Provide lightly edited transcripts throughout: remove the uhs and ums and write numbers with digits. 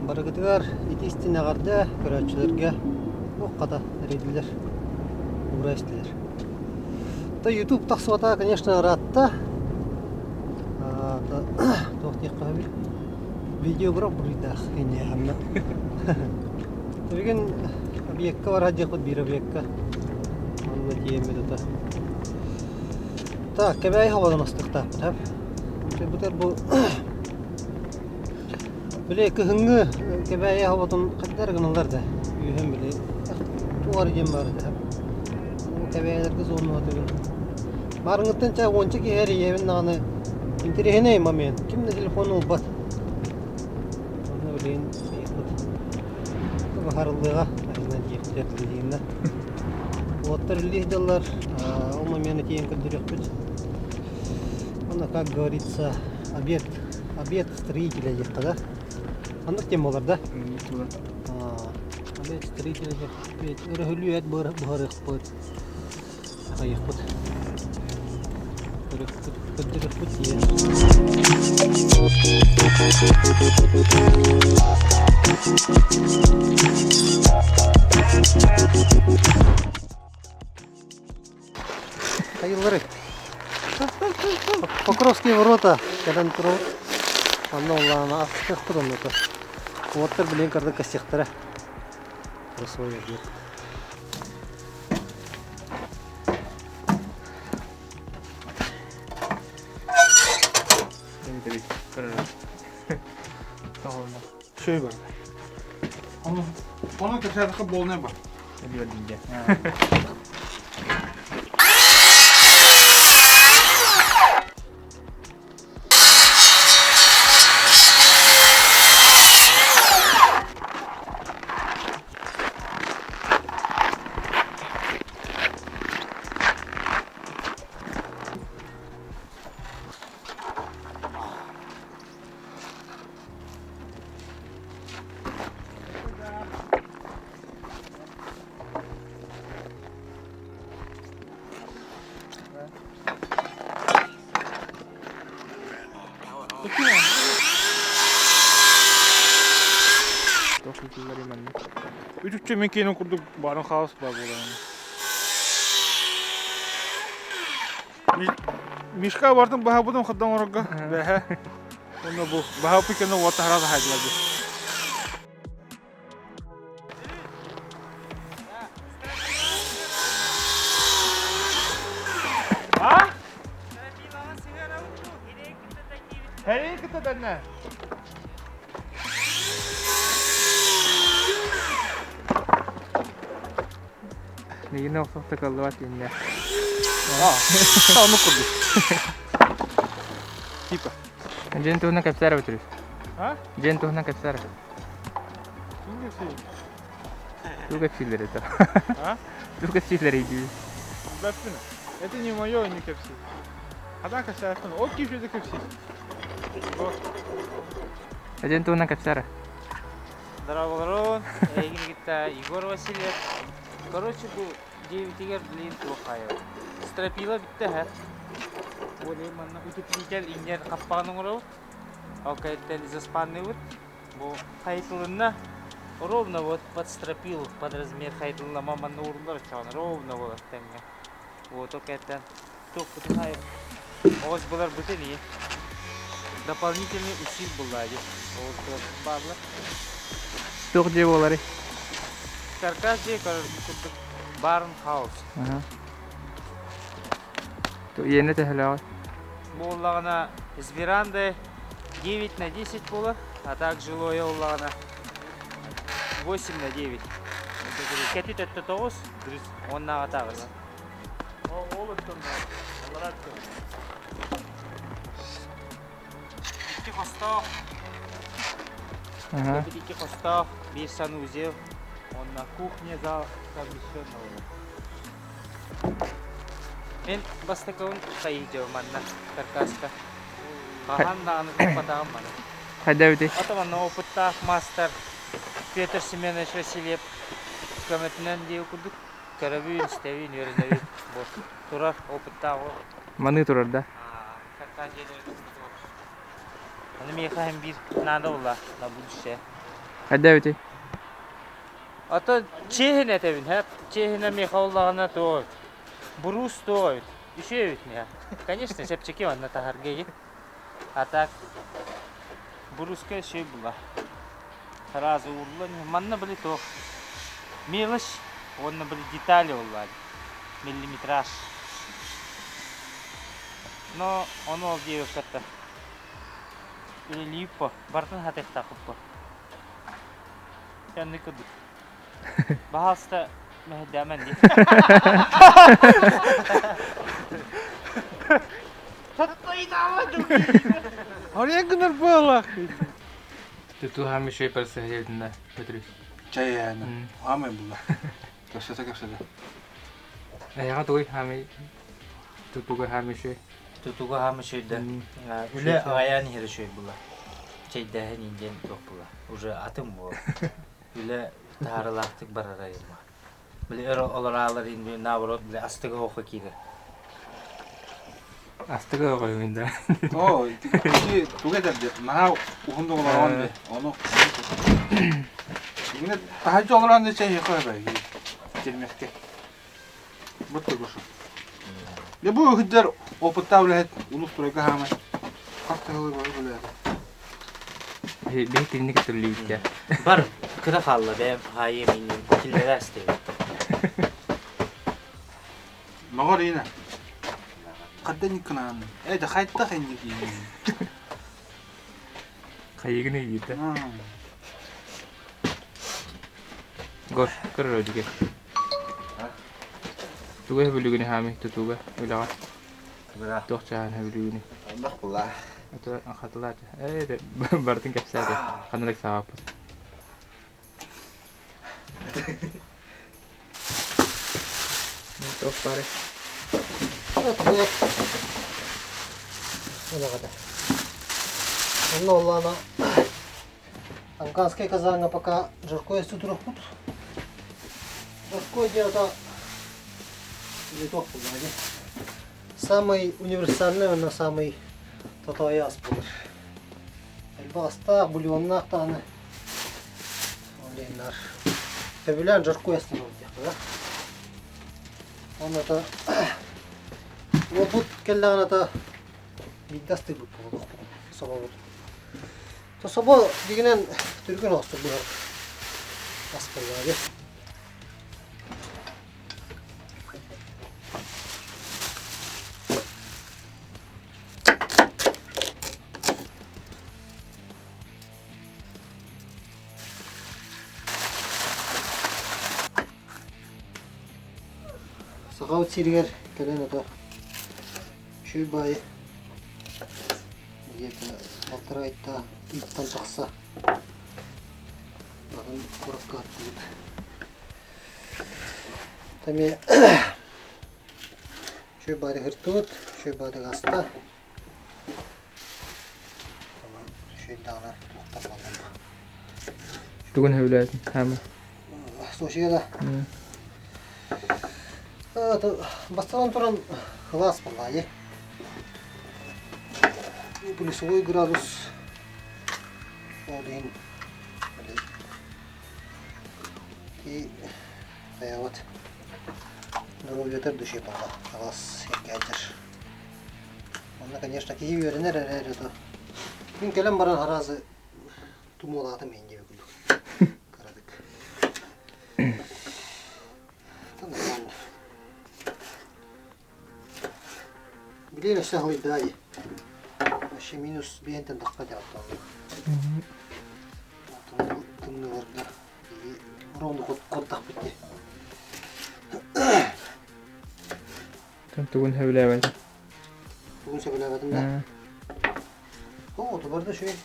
Барыгытыгар ити истин эҕэрдэ көрөөччүлэргэ туох хата эрэйдилэр, уура истилэр. То YouTube тахсыбата, конечно, ыраатта. Туох диэххэ сөбүй? Видеограф буруйдаах инньэ Бүгүн объекка барар диэхпит биир объекка. Онно тиийэммит ото. Так, Кэбээйи холодон астыктаахпыт, һап. Бутер бу Били кыһыҥҥы Кэбээйи оботун хайдах эрэ гыналлар да, үөһэн били туох эрэ диэн баар этэ. Бу Кэбээйилэргэ зоннуотугун. Маарыҥҥыттан чаа уонча киһи эрийэбин даҕаны интэриэһинэй момент. Ким да телефон ылбат. Онно билигин ыйыппыт. Баһарыллыаҕа айынан диэхтэр билигиннэ. Уоттар үллүү сылдьаллар, ол момены тиийэн көрдөрүөхпүт. Уонна, как говорится, объект Объект строителя диэххэ да? Ханнык тема буолар да? Объект строителя диэхпит, өрөһүлүү эт буһарыахпыт, хайыахпыт, көрүөхпүт, көрдөрүөхпүт диye. Хайыллары. Покровские ворота кэлэн турабыт. Онно улаана астыахпыт оннута. Уоттар билигин кырдык кэстиэхтэрэ. Свой объект. Şey бар. Onu, onu кэпсээтэххэ буолнай бар. Эбиэрдинде. Үтүкчэ мин киэнин курдук баарын хаос баар буолан. Мишка бардым баһабытым хаддан оҥорорго бэһэ. Онно бу баһаппыт кэннэ уот таһара таһайдылар дии. А? Хэрий кытта дэннэ. Миигин охсохто кыллыбат иннэ. Ону курдук. Типа. Дьиэн туһунан кэпсээр эбит А? Дьиэн туһунан кэпсээр. Ким кэпсиир? Тугу кэпсииллэр это? А? Тугу кэпсииллэр дии? Бэппин. Это не мое, не кэпсиир. Хата кэпсээппин. Ол киһи кэпсиир. Вот. Дьиэн туһунан кэпсээр. Здорово, Эйигин кытта Егор Васильев. Короче, бу дьиэбитигэр блин туох хайа. Стропила бүттэ һэ. Более манна утеплитель иҥнэр хаппаҕын оҥоробут. Ол кэнниттэн заспанныыбыт. Бу хайытылынна. Ровно вот под стропилу, под размер хайытылынна манна ууруллар оччоҕуна ровно буолар тэҥҥэ. Вот ол кэнниттэн туохпутун хайы оҕус булар бытын ии. Дополнительный усил булла дии. Оҕус бааллар. Туох дьиэ буоларый? Каркас дьиэ курдук барн хаус. Иэнэ төһөлөөҕүй? Буоллаҕына с верандой 9 на 10 буолар, а так жилое буоллаҕына 8 на 9. Кэтит өттө тоҕус, уоннааҕы таҕыс. Ол өттөн аллараа өттөн. Икки хостоох, икки хостоох, биир санузел, уонна кухня зал совмещенного. Мин бастакыбын хайыдьабын манна, каркаска. Хаһан даҕаны туппатаҕым маны. Хайда эбитий? Ото манна опыттаах маастар Петр Семенович Васильев көмөтүнэн диэбит курдук көрөбүн, истэбин, үөрэнэбин. Бу турар опыттаах уол. Маныы турар да? Каркас дьиэлэрин Аны миэхэ һин биир наада буолла на будущее. Хайда эбитий? Ото чиэһин этэбин, һэ? Чиэһинэ миэхэ оллаҕына туох эбит? Буруус туох эбит? Үчүгэй эбит миэхэ. Конечно, чэпчэки манна таһарга игин. А так бурууска үчүгэй була. Сразу ууруллан иһэн. Манна били туох? Мелочь уонна били детали буоллаҕа дии. Миллиметраж. Но ону ол диэбэккэ үлэлиир по, барытын хатыахтаахпыт по. Кэнник курдук. Баһаалыста мэһэйдээмэн дии. Орен гынар буоллах. Тутуһам еще и персыһыйдына Петрus. Чай яна. Хамай була. Кэпсэтэ кэпсэтэ. Эйэҕэ тугуй хаамый тутуга хаамый үчүгэй? Тутуга хаамый үчүгэй да. Үлэ аҕайаан иһэр үчүгэй була. Чэйдээһин индиэн туох була. Уже атын буол. Үлэ таһаарылаахтык барара има. Били өр олораалар ин наоборот били астыга оҕо киирэр. Астыга оҕо да. Оо, ити туга этэрди? Наһаа уһун да олорон де. Ону Инне таһырдьа олорон да чэй иһэ бай. Кирмекке. Бу тугушу. Дьэ бу ыһыддар опыттаах үлэһит улус турайга хаамай. Хас тыһылы бары үлэһит. Биһи кинини көтүрүлүүбүт Бар кыра хаалла бэйэм хаайыам иннин киллэрэ астыыбын. Моҕор иинэ. Хадда никкынаан. Э да хайдах инник иинин. Хайыгын ыйыыта. Гор, көрөр одиге. Туга бүлүгүнү хаамый тутууга үлэҕэ. Туох чааһын бүлүгүнү. Оннох була. Ото хатылаат. Ээ бартын кэпсээтэ. Ханнык саҕаппыт. Туох бары. Онно оллаана Афганскай казаҥҥа пока жаркое сутурукпут. Жаркое дело не туох буолла дии. Самый универсальный уонна самый тотоойу ас буолар. Элбэх астаах, бульоннаах даҕаны Олейнар. Сөбүлээн жаркое астанабыт диэххэ да. Онно ата уопут кэллэҕинэ ата биирдэ астыырбыт буолуохпут собобут. Собо дигинэн түргэн оҕустук быһар ас буоллаҕа дии. Сахабыт сиригэр кэлэн ото үчүгэй баайы где-то полтора айта ыйыттан тахса атын куоракка аттыбыт. Эмиэ үчүгэй баайы ыһыртыбыт, үчүгэй баайы аста. Тугун сөбүлээтин хаамый? Сочига да. Бастатан туран кылаас буоллаайы. Плюсовой градус ол иһин и хайабыт здоровьетар души буолла аҕас эргээдэр Онно, конечно, киһи үөрэнэр эрээри то мин кэлэн баран аразы тумуулаатым иһин диэби курдук кыратык. Нормально. Билиэн өссө аһылыйдаа дии. Вообще минус биэнтэн тахха дьааттааллар. Тымныыларга ровно куттахпыт дии. Тугун сөбүлээбэтим? Тугун сөбүлээбэтим да? Оо, тубар да үчүгэй.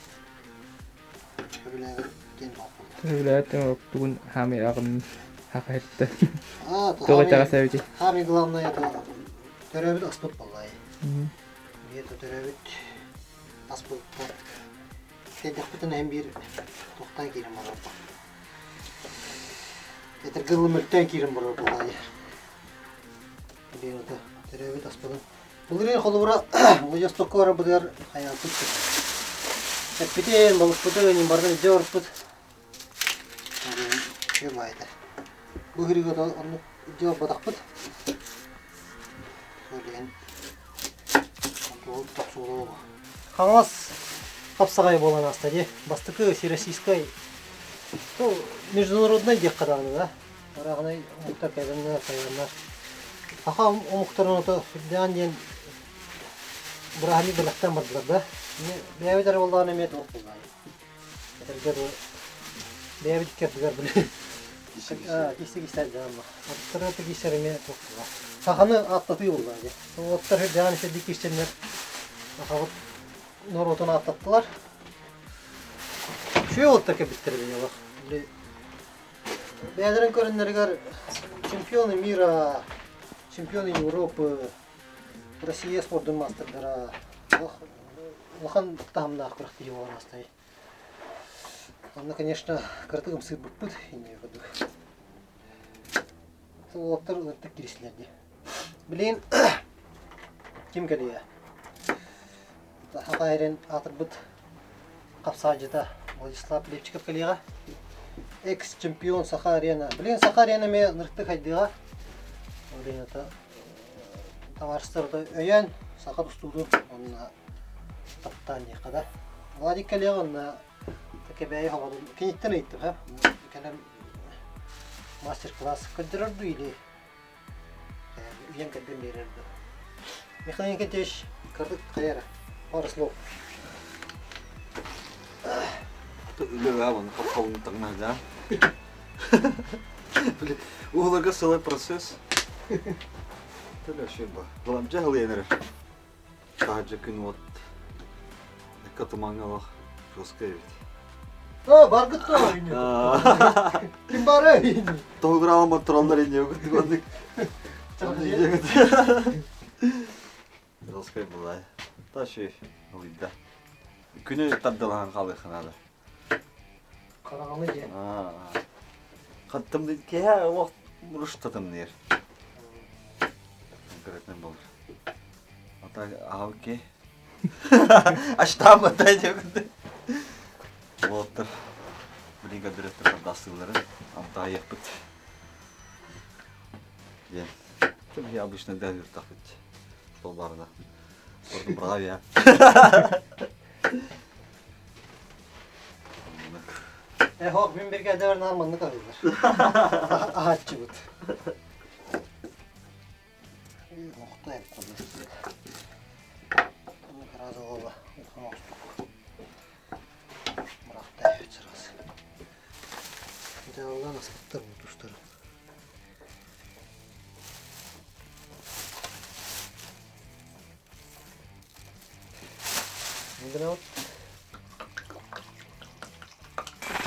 Сөбүлээбэт диэн буолла. Сөбүлээбэт тугун хаамый аҕын хахайытта. Аа, Туох итэҕэс эбитий? Хаамый главное это төрөөбүт аспыт буоллаай. Где-то төрөөбүт аспыттан Тэйдэхпитинэ иһин биир туохтан киирэн барар Этэргэ дылы мөлтөөн киирэн барар буоллаай. Биир ото төрөөбүт аспытын. Былырыын холобура Владивостокка барарбытыгар хайааппыт эппитин, балыкпытын, барытын илдьэ барбыппыт. Үчүгэй баайда. Бу ыһырыыга да оннук илдьэ барбатахпыт. Сол иһин Хаҥалас хапсаҕай буолан ааста дии. Бастакы всероссийскай, ну, международнай диэххэ даҕаны да. Арааһынай омуктар кэлэннэр, сайаннар. Саха омуктарын ото сүрдээн диэн бырааһынньык бэлэхтээн бардылар да. Бэйэбит эрэ буоллаҕына эмиэ туох буоллаҕай. Этэргэ дылы бэйэбит икки ардыгар били кисти кистэл дьаама. Аттара кисэр эмиэ туох буолла. Саханы ааттатыы буолла дии. Уоттар үрдээн үчүгэй кистэннэр сахабыт норуотун ааттаттылар. Үчүгэй уолаттар кэлбиттэр эбит олох. Били бэйэлэрин көрүннэригэр чемпионы мира, чемпионы Европы, Россия спордун маастардара улахан таһымнаах күрэхтэһии буолан ааста. Онно, конечно, кыратык ымсыырбыппыт инньэ курдук. Уолаттар ыныртык кирислэр дии. Билигин ким кэлиэ? Саха сирин аатырбыт хапсаайдьыта Владислав Лепчиков кэлиэҕэ. Экс-чемпион Саха Арена. Билигин Саха Арена эмиэ ынырыктык хайдыаҕа. Арената табаарыстарда өйөөн саха тустуутун уонна таптаан диэххэ да. Владик кэлиэҕэ уонна Кэбээйи хоҕотун киниттэн ыйыттым һэ. Кэлэн мастер-класс көрдөрөр дуу или үйэн кэргэн биэрэр дуу. Михаил Никитич, кырдык хайара? Пару слов. Үлэҕэ вон хапхалын таҥна да. Уһуларга сылай процесс. Төлөшө ба. Баламжа хылыйан эрэр. Таһырдьа күн уот Экка тумаҥҥа олох жестко эбит. О, баргыт то Ким бары? Тоһугураалан тураллар инне курдук. Жесткай была. Таши ылыйда. Күнү тардылаһан хаалыахха наада. Хараҕаны дьэ. Хаттым киһи олох руштатым диир. Конкретно болар. А так, а окей. Аштаамматай диэбит. Уолаттар билигин көрдөрөттөр хардастыыларын амтаайыахпыт диэн. Биһи обычно да үртахпыт. Сол барына. Ордун браво Э, хоох, мин бирге эдэр наар маннык арыылар. Аһааччыбыт.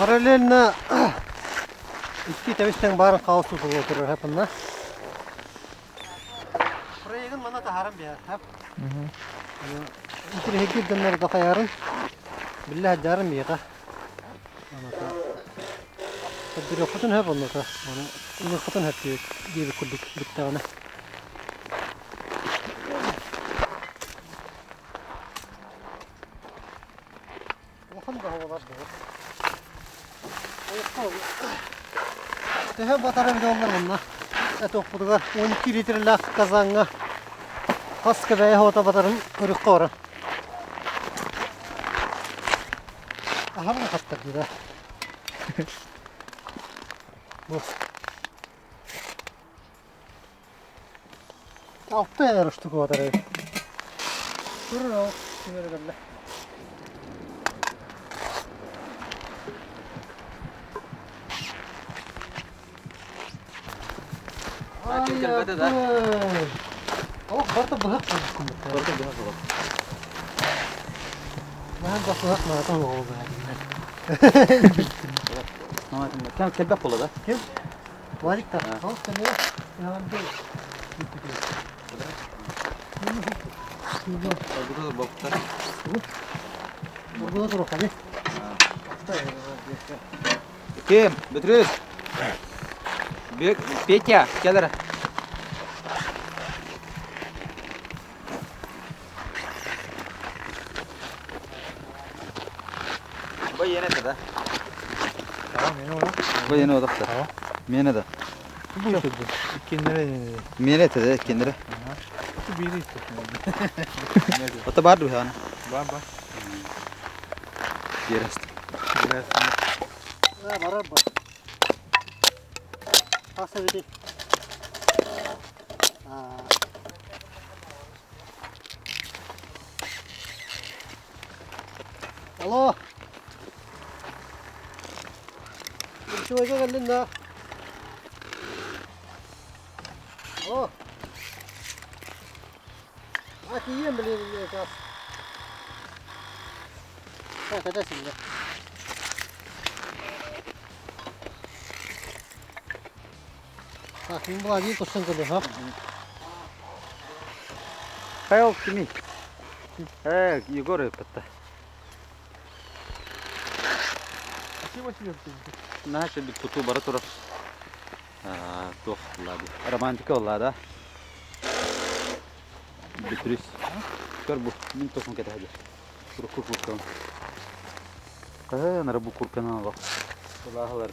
Параллельно икки тэбистэн баарын хаос тутулла турар хапынна. Проегын мана таһааран биһэр хап. Интириһиргир дьоннор да хайарын биллэ сылдьарын биһиэхэ. Аната көрдөрүөххүтүн сөп оннута. Аны ылыаххытын сөп диэбит курдук бүттэҕинэ. Улахан да буолар дуо? Төһө батара билэллэр манна этуохпутугар 12 литрлээх казаҥҥа хас кэбээйи оҕото батарын көрүөххэ баран. Аһарын хаттар дии да. Бу. Алта эрэ штука батар эбит. Турар ол ким эрэ кэллэ. Кэлбэтэ да. Олох барыта быһах Барыта быһах олох. Наһаа да быһах наата оҕолор. Кэлбэт буола да? Ким? Владик та. Ол кэннэ Ким? Бөтүрүс. Петя, кэл эрэ. Бу иэнэ да. Бу ені одақта. Мені да. Мені этэ иккиннere. Ото бар дуһаана. Бар бар. Биэрэст. Барар бар. Хаса бити. Алло. Чувачок кэллин да. О. А тиийэн блин как. Так, это сильно. Так, мин була туссан кэлэ, ха? Хайал кими? Э, Егор ыппытта. Наша бит тутуу бара турар. Туох булла Романтика болла да. Бүтрүс. Көр бу, мин тохун кэтэһэдир. Урукку куркам. Каһа нара бу курканан олох. Кулааһылар.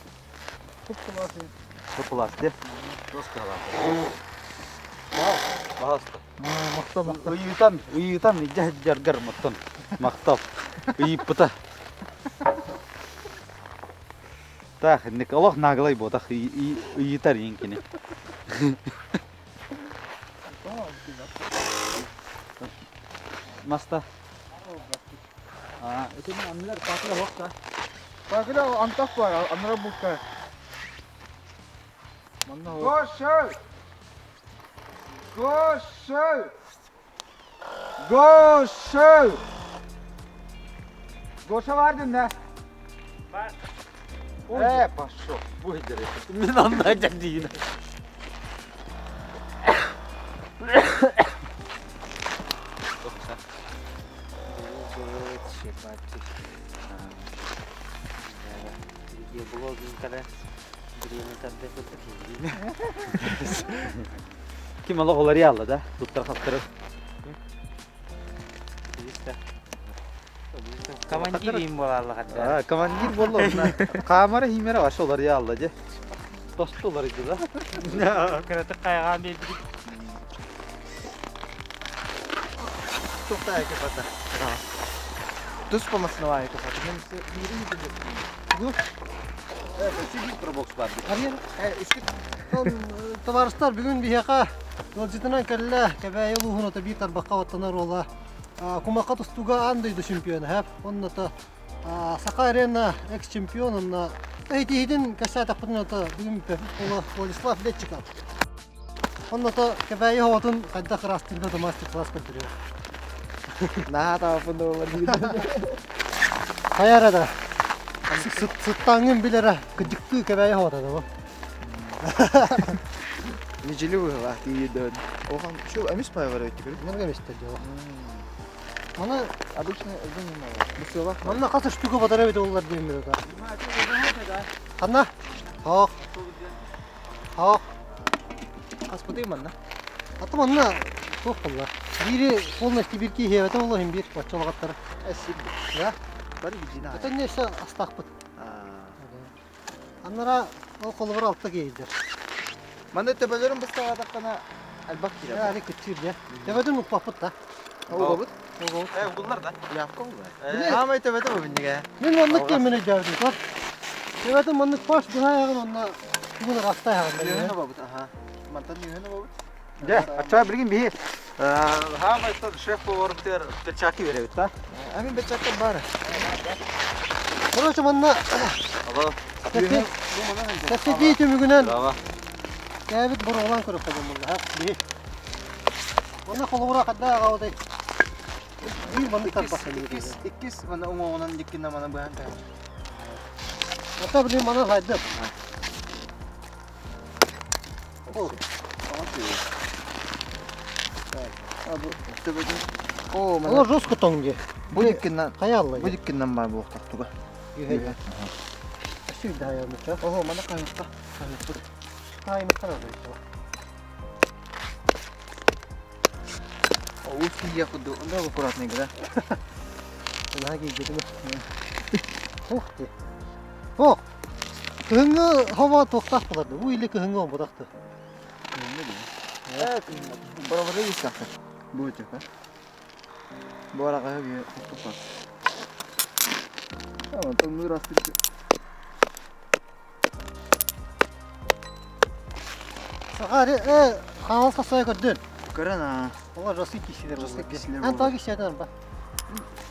Купулас де. Пожалуйста. Ыйытан, ыйытан идьэ жаргар маттан. Махтал. Ыйыппыта. Так, инник олох наглай буотах ыйытар иин кини. Маста. А, это аннылар пакыла хокта. Пакыла антах бар, аннара букка. Гоша! Гоша! Гоша! Гоша бар дин Бар. Э, пошел. Будь Мин онна дьагдиин. Видеоблогинг Ким олох оларыялла да? Туттар хаптары. Командир им буолалла хадда. Командир болла онна. Камара химера башы оларыялла же. Тосту оларыйды да. Кыратык кайгаан бердик. Тухта кепата. Тус помасновая кефата. Пробокс бар. Товарыстар бүгүн биһиэхэ ыалдьытынан кэллэ Кэбээйи улууһун ото биир тарбахха баттанар уола Кумахха тустууга аан дойду чемпиона хэп онното Саха арена экс-чемпион онно эйтиһитин кэссээтахпытын ото бүгүн буола Владислав Летчиков онното Кэбээйи оҕотун хайдах ыраастыырга мастер-класс көрдөрүө Наһаа тааппын да буолар Хайа эрэ да сыттааҥҥын бил эрэ кыдьыктыы Кэбээйи оҕото да бу Неделю быһылаах тиийдэн. Охан шу эмис пай бар өттү көрүп. Манга эмистер дьола. Маны Обычно өзүн Бусыла. манна хас штука батар эбит оллар диэн билет. Ханна? Хоох. Хоох. Хаспыты манна. Аты манна туох болла. Бири полностью бир киһи эбэтэ болла хин бир баччалаҕаттара. Эсси. Да? Бар бижина. Это не все астаахпыт. Аннара ол холобур алта киһидер. Манна төбөлөрүн быстаҕатаххына албак киирэр. Яри кытчыр дьэ. Төбөтүн укпаппыт да. Угабыт. Э, угуллар да. Явка угулар. Аамай төбөтө бу бинниге. Мин маннык кэммин өйдөөбүтүм көр. Төбөтүн маннык баш быһа аяҕын онно тугун ырастай аҕын. Үөһүн обабыт. Аха. Мантан үөһүн обабыт. Дьэ, аччаа билигин биһи хаамайтан шеф поварбытыгар перчатки беребит да. Амин бечакка бар. Короче, манна Алло. кэпсэтии түмүгүнэн Браво. кээбит боруолаан көрүөххэ диэн буолла. Биһи. Манна холобура хадда аҕабытай. Биир маннык тарбах Иккис, иккис мана уҥуоҕунан диккинна мана быһан каһар. Ата билин манан хайдып. Ол. О, Ола жестко тоҥ дии. Бу диккиннан Хайа алла. бу диккиннан бар буохтахтуга. Үһэ. Сүйдэ хайамыча. Ого, мана кайыкка. Кайыкпыт. Хаймыттар алла. Уус кийя кудду. Онда аккуратный да. Наһаа киирбитим. Ух ты. Ох. Кыһыҥҥы хомо туохтаах буолар Бу или кыһыҥҥы буолбатах Боровары истэхтэр. Бу өтөкө. Бу араҕаһы биһи туппат. Тымныы растык. Сахари, э, хаалас хасай көрдүн. Көрөн аа. Ола жосый кисилер. Жосый кисилер. Ан тағы кисилер ба.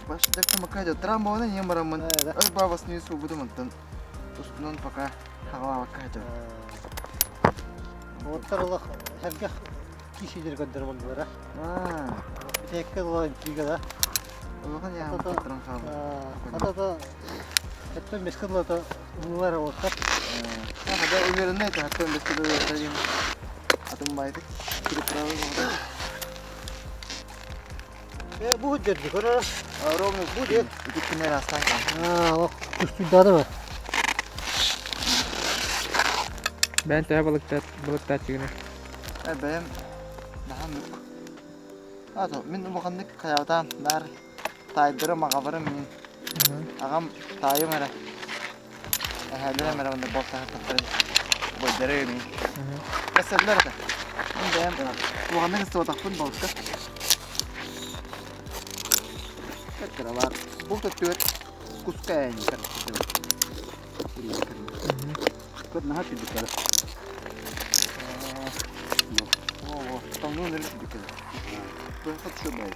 Баш дәкті макка трам болана не барамын. Өр бабасны субудум онтон. Устунан пока хагалабакка хатыр. Оттар олох сэргэх кисилер көрдөр болдулар. Битекке ыла интрига да. Улахан яһан туран хаалла. Ата Эттен беске дылата ыллар оттар. Да уверенный это хаттан беске дылата Атын байтык. Переправы Бу дерди көрөр. Ровно бу дер. Иккинер астан. Аа, көстүйдады бар. Бән төһө балыктат балыктааччыгына. Э бэйэм наһаа мүк. Ато мин улаханнык хайаатаан наар таайдарым аҕаларым мин аҕам таайым эрэ эһээлэрим эрэ манна болтаһыттахтара убайдары мин кэсэллэр этэ. Мин бэйэм улаханнык ыстыбатахпын балыкка. Кыралар булт өттүгэр куска эйнитэр. Көр наһаа күндү Тоҥнуун өлүк күндү Быһахат шо бай.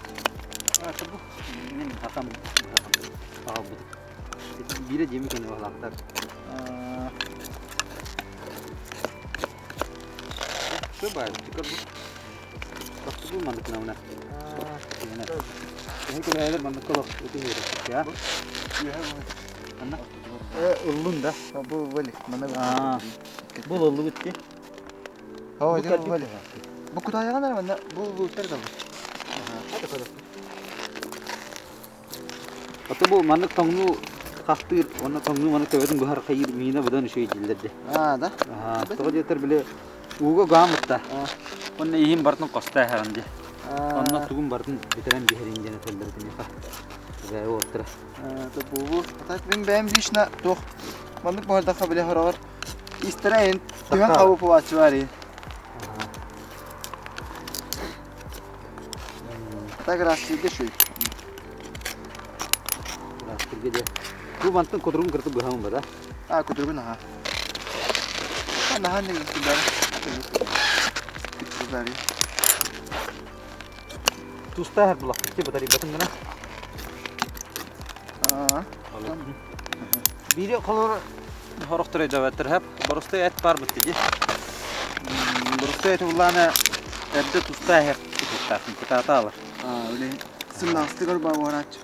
А, бу мен хакам аҕалбыт. Биирэ диэми кэннэ баһылаахтар. Шо бай, тикер бу. Бу маннык науна. Эһи кэлээдер маннык колох ити я. Анна. Э, ыллын да. Бу вали, мана. Бу ыллыбыт ти. О, бу вали. Бу кутаяган ара манна бу луттар да. Ата бу маннык тоҥну хахтыыр, онно тоҥну маннык төбөтүн быһар хайыр миинэ быдан үчүгэй дииллэр Аа, да? Тоҕо диэтэр били ууга гаамытта. Онно иһин бартын костай хаran ди. Онно тугун бартын бүтэрэн биһэрин диэн этэллэр киниэхэ. Бээ оттара. Бу Так мин бэйэм лично туох маннык баһардаха биле хороҕор истэрэ түһэн хабы пулааччы бар Так растирге шүй. Растирге де. Бу мантын кудругун кыртып быһамын ба да? А, кудругун аха. Нахан деген күлләр. Күлләр. Туста хэр булак ти батари батын гына. Аа. Бири колор хорохтор өйдөбөттөр хэп. Боростой эт бар бит ди. Боростой эт уллана эрде туста хэр туттасын кытааталар. Аа, үле сымнастыгар ба барач.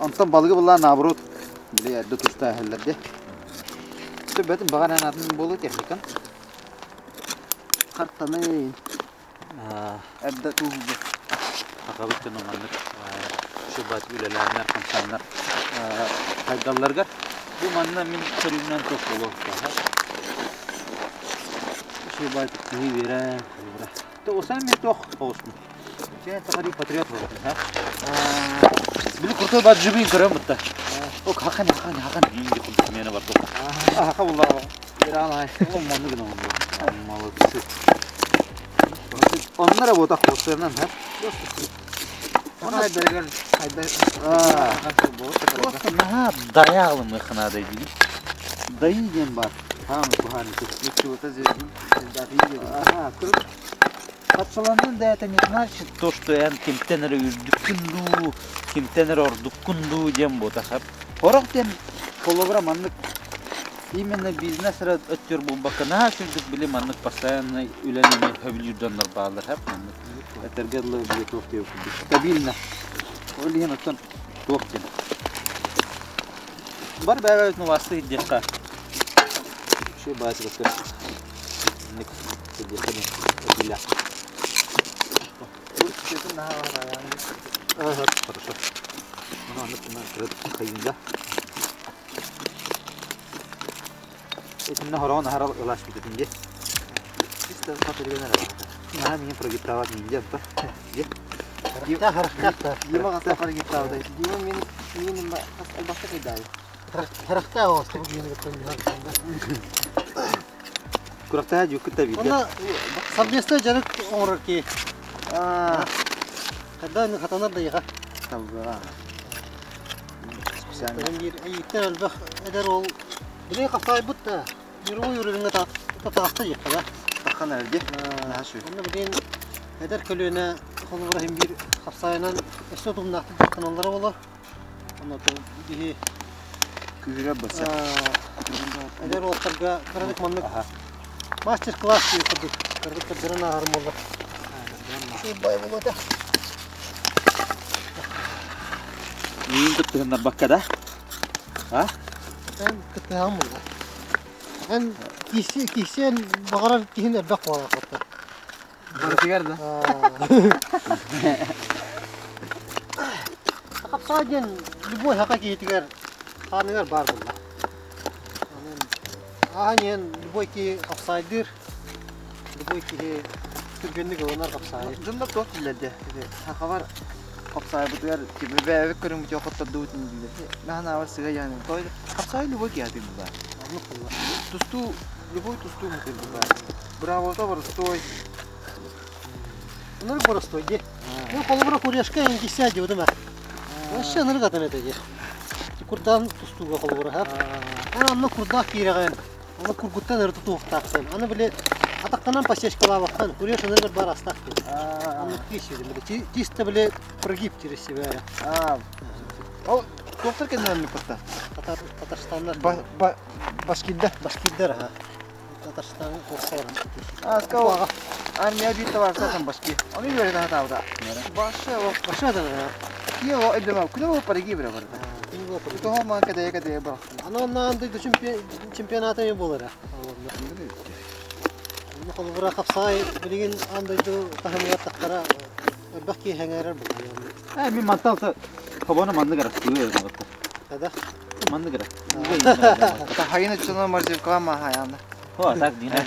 Онтон балыгы булла наоборот били эрде туста хэллерде. Төбөтүн баган атын болу техникан. Картаны Аа, эрде туһу. Акабыт дьоно маннык шубат үлэлээннэр, хамсааннар хайдалларгар бу манна мин көрүүмнэн туох буолуохтааҕа. Шубат киһи үөрэн холобура. Осан мен туох оҕуспун. Чэ тахари патриот буолатын ха. Били крутой бат жубин көрөм бутта. Ок хахан хахан хахан инди курдук мена бар туох. Хаха булла. Иран Ол манны гына Молодцы. Оннара буотах буотсуянан ха. Хайдаргар хайдар. Просто наһаа дайаалымыхына дайдиги. Дайы диэн бар. Хаам кухааны Чего-то здесь. Ага, круто. Пацаланын да это не значит то, что эн кимтен эрэ үрдүккүн дуу, кимтен эрэ ордуккун дуу диэн буотахап. Хорох диэн холобура маннык именно бизнес эрэ өттүр буолбакка наһаа сүрдүк били маннык постоянно үлэни хөбүлүүр дьоннор бааллар хап маннык. Этэргэ дылы били туох диэбит курдук. Стабильно. Ол иһин оттон туох диэн. Бар бэйэбит нувасты диэххэ. Үчүгэй баайы Ник диэххэ диэн. Ага, хорошо. Ну, аны кырыт хайында. Этинне хороон ахара ылаш битетин де. Чисто хатырган ара. Наһаа миин прогиптават миин де апта. Харахтаах, харахтаах. Дима гаса каргиптавда. Дима мен мен хас албакта кайдай. Харахтаах оҕостубу киһини кытта Курахтаһа дьүккүтта бииргэ. Онно совместный дьарык оҥорор киһи. Когда хатанар да иха. Табыга. Специально. Биир ииттэн элбэх эдэр уол били хапсаайбыт да мировой уровеньҥа таҕыста диэххэ да. Тахан эрди. Наһаа сүр. Онно билигин эдэр көлүөнэ холобура иһин биир хапсаайынан өссө утумнаахтык дьарыктаналлара буолар. Онно биһи Күүһүрэ быса. Эдэр уолаттарга кыратык маннык мастер-класс диир курдук кыратык көрдөрөн ааһарым буоллар. Бай буолуо Миин кыттыһыннарбакка да? А? Эн кыттыһаҕын буолла. Эн киһи баҕарар киһин элбэх буолар хотто. Барытыгар да. Хапсаҕай диэн любой саха киһитигэр хааныгар баар буолла. Ааһан иһэн любой киһи хапсаайдыыр, любой киһи түргэнник ылынар хапсаайы. Дьоннор туох дииллэр дии? Сахалар хапсаайбытыгар типа бэйэбит көрүҥмүтүгэр хоттордубутун дииллэр. Наһаа аабар сыһа дьаһанын. Той хапсаай любой киһи атыыр баар. Оннук буолла. Тустуу любой тустуу атыыр баар. Бравота боростуой. Ынырык боростуой дии. Ну, холобура курешка иҥкисэ диэбитим ээ. Вообще ынырык атын этэ дии. Курдаан тустууга холобура ха. Аны онно курдаах киирэҕин. Ону кургуттан өрө тутуохтааххын. Аны били атахтанан подсечкалаабаккын. Куреш ынырыгар бар астаах дии. Оннук киирсибитим били. Чисто били прогиб через себя. Ол туохтар кэннилэрин кытта? Татарстаннар. Башкирдар. Башкирдар аха. Татарстан Аска армия биир табаарыстаах башки. Оны үөрэтэ сатаабыта. Башы ол Башы да кие о өйдөмө күнэ ол париги бire барда. Toho ма кадая кадая бар. Аны оннаан дойду чемпионата эми буолара. Онно холобура хапсаай билигин аан дойду таһымыгар тахтара элбэх киһи сэҥээрэр буолла. Э, мин мантан хобону маннык арастыыр Хада? Маннык эрэ. Хайын өччөнө морзилкаға махаяны. О, так дина.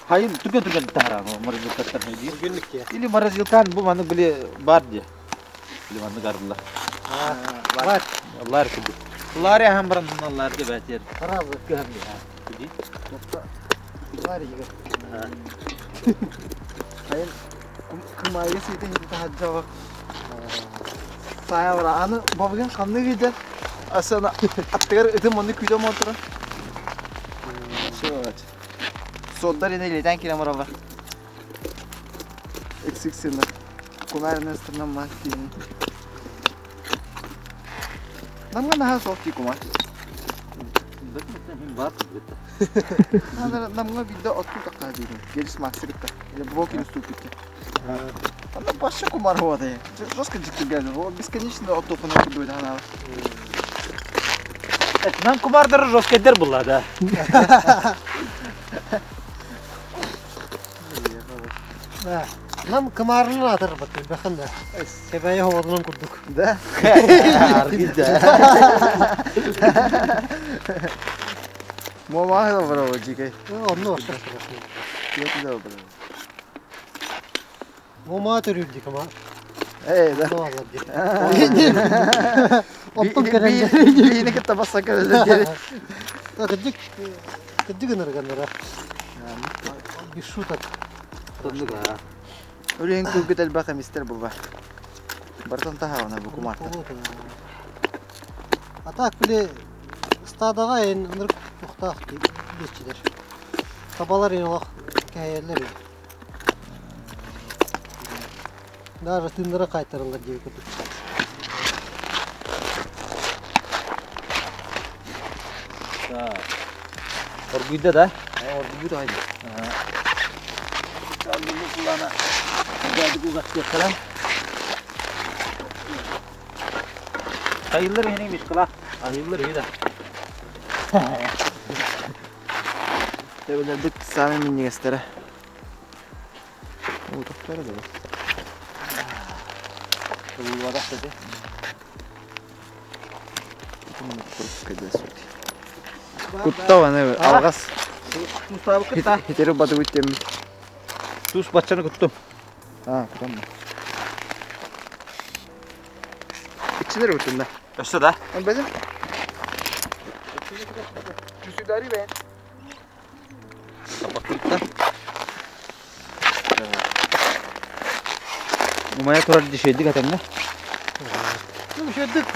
Хайын түргэн түргэн таһара морозилкаттан диир. Түргэнник киэ. Или морозилкан бу маннык били бар дии. Или маннык арылла. Бар. Лар курдук. Лари ахан баран ларга бәтер. Сразу. Кыһамны. Куди. Бар егер. Хайын кымайы сыйтын таһаджава. Саябра аны бабыгын ханны видер. Асана аттыгар ытым онны күйдө монтура. Соддар ине летен кирем аралар. Eksik сына. Кумарны сырнан мастин. Намга наха софти кумар. Бар. Намга бидде отту такка дейм. Гелис максырыкта. Или блоки уступите. Она вообще кумар вот. Жестко дикти Бесконечно отту фана кудует она. Нам кумардары жестко дер була да. Нам кымарынын атыр бат, бахан да. Себәйе хоҕодунан курдук. Да? Мама браво, дикай. Онно барсар. Я туда браво. Мама төрүүр дии кыма. Эй, да. Оттон кэлэн Биини кытта басса кэлэлэр Кырдьык, кырдьык ынырыганнара. Без шуток. Үрүһүн кылгыт элбэх эмистер буба. Бартан таһаҕына бу кумарта. А так били стадаҕа эн ынырык туохтаах диэччилэр. Табалар эн олох кэһэйэллэр Даже тыыннара хаайтараллар диэби курдук. Оргуйда да? Оргуйда haydi. Hayırlar yeniymiş kıla. Hayırlar iyi de. Төбөлөрбүт саамай минньигэстэрэ. Уу тохтор да. Куттау аны алғас хитери батыбыт теммит. Туз баччаны куттум. А, кутам. Иччилер утунда. Өссө да? Өлбөтүм. Түсүдәри бэйэн. Сапаттыытта. Умайа турар дешевдик атанна. Ну, үчүгэйдик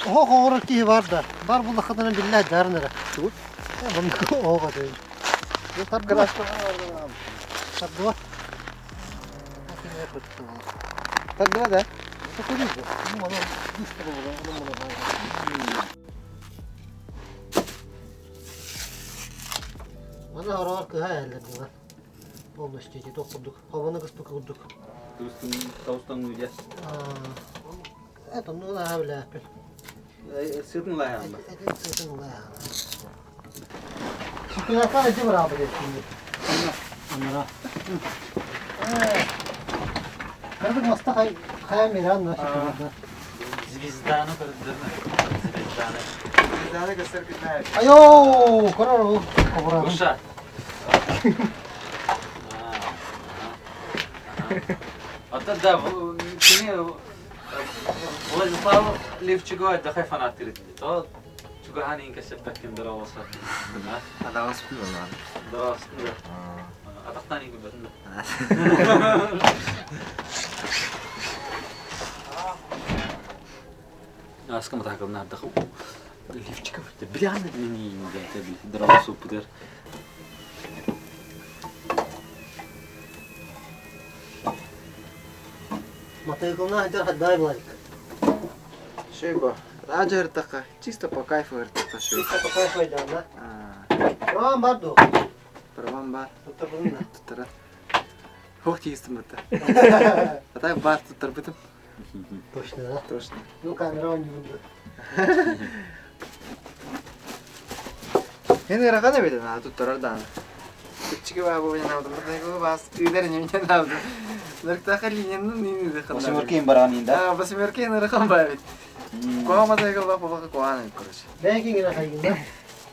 оһох оҥорор киһи бар да. Бар буллаххытына биллэ дьарын эрэ. Тугу? Маннык оһох атыын. Тардыба. Тардыба. Тардыба да? Маны хороҕор кыһа эһэллэр дылар. Полностью ити туох курдук, хобону кыспыт курдук. Таустан дьэ. Это ну наһаа билээппин. Сытын лайаан. Этин сытын лайаан. Шоколадка эти быраабы диэттинни. Анара. Кырдык маста хайа миран на шоколадна. Звезданы көрдөрмө. Звезданы. Звезданы көстөр күннэр. Айоо, корору. Кобурагын. Уша. Ата да, кини Владислав Левчигова дахай фанат тиритти. То чугахан инка сеппеккин дороолоса. Адаҕас күн Дороос. Атахтан инки бөтүн. Аска матакылна ардах Левчиков билиан мини дороос уппутер. Матайкылна хаддар хаддай Владик. Шөй бо. Радио ыртака. Чисто по кайфу ыртака шөй. Чисто по кайфу да. Правам бар ду. Правам бар. Туттарбын да. Туттара. Хох тиистим бытта. А так бар туттарбытым. Точно, да? Точно. Ну, камера он не буду. Мен ырахан эбитин аа туттарар дааны. Күччүгө баа бу менен алдым. Бу бас ыйдар неменен алдым. Нырктаха линияны нини дыханна. Восьмеркин баранин да? Да, восьмеркин ырахан баа бит. Куама тайгал баа куана короче. Бэйкин гына хайгын да.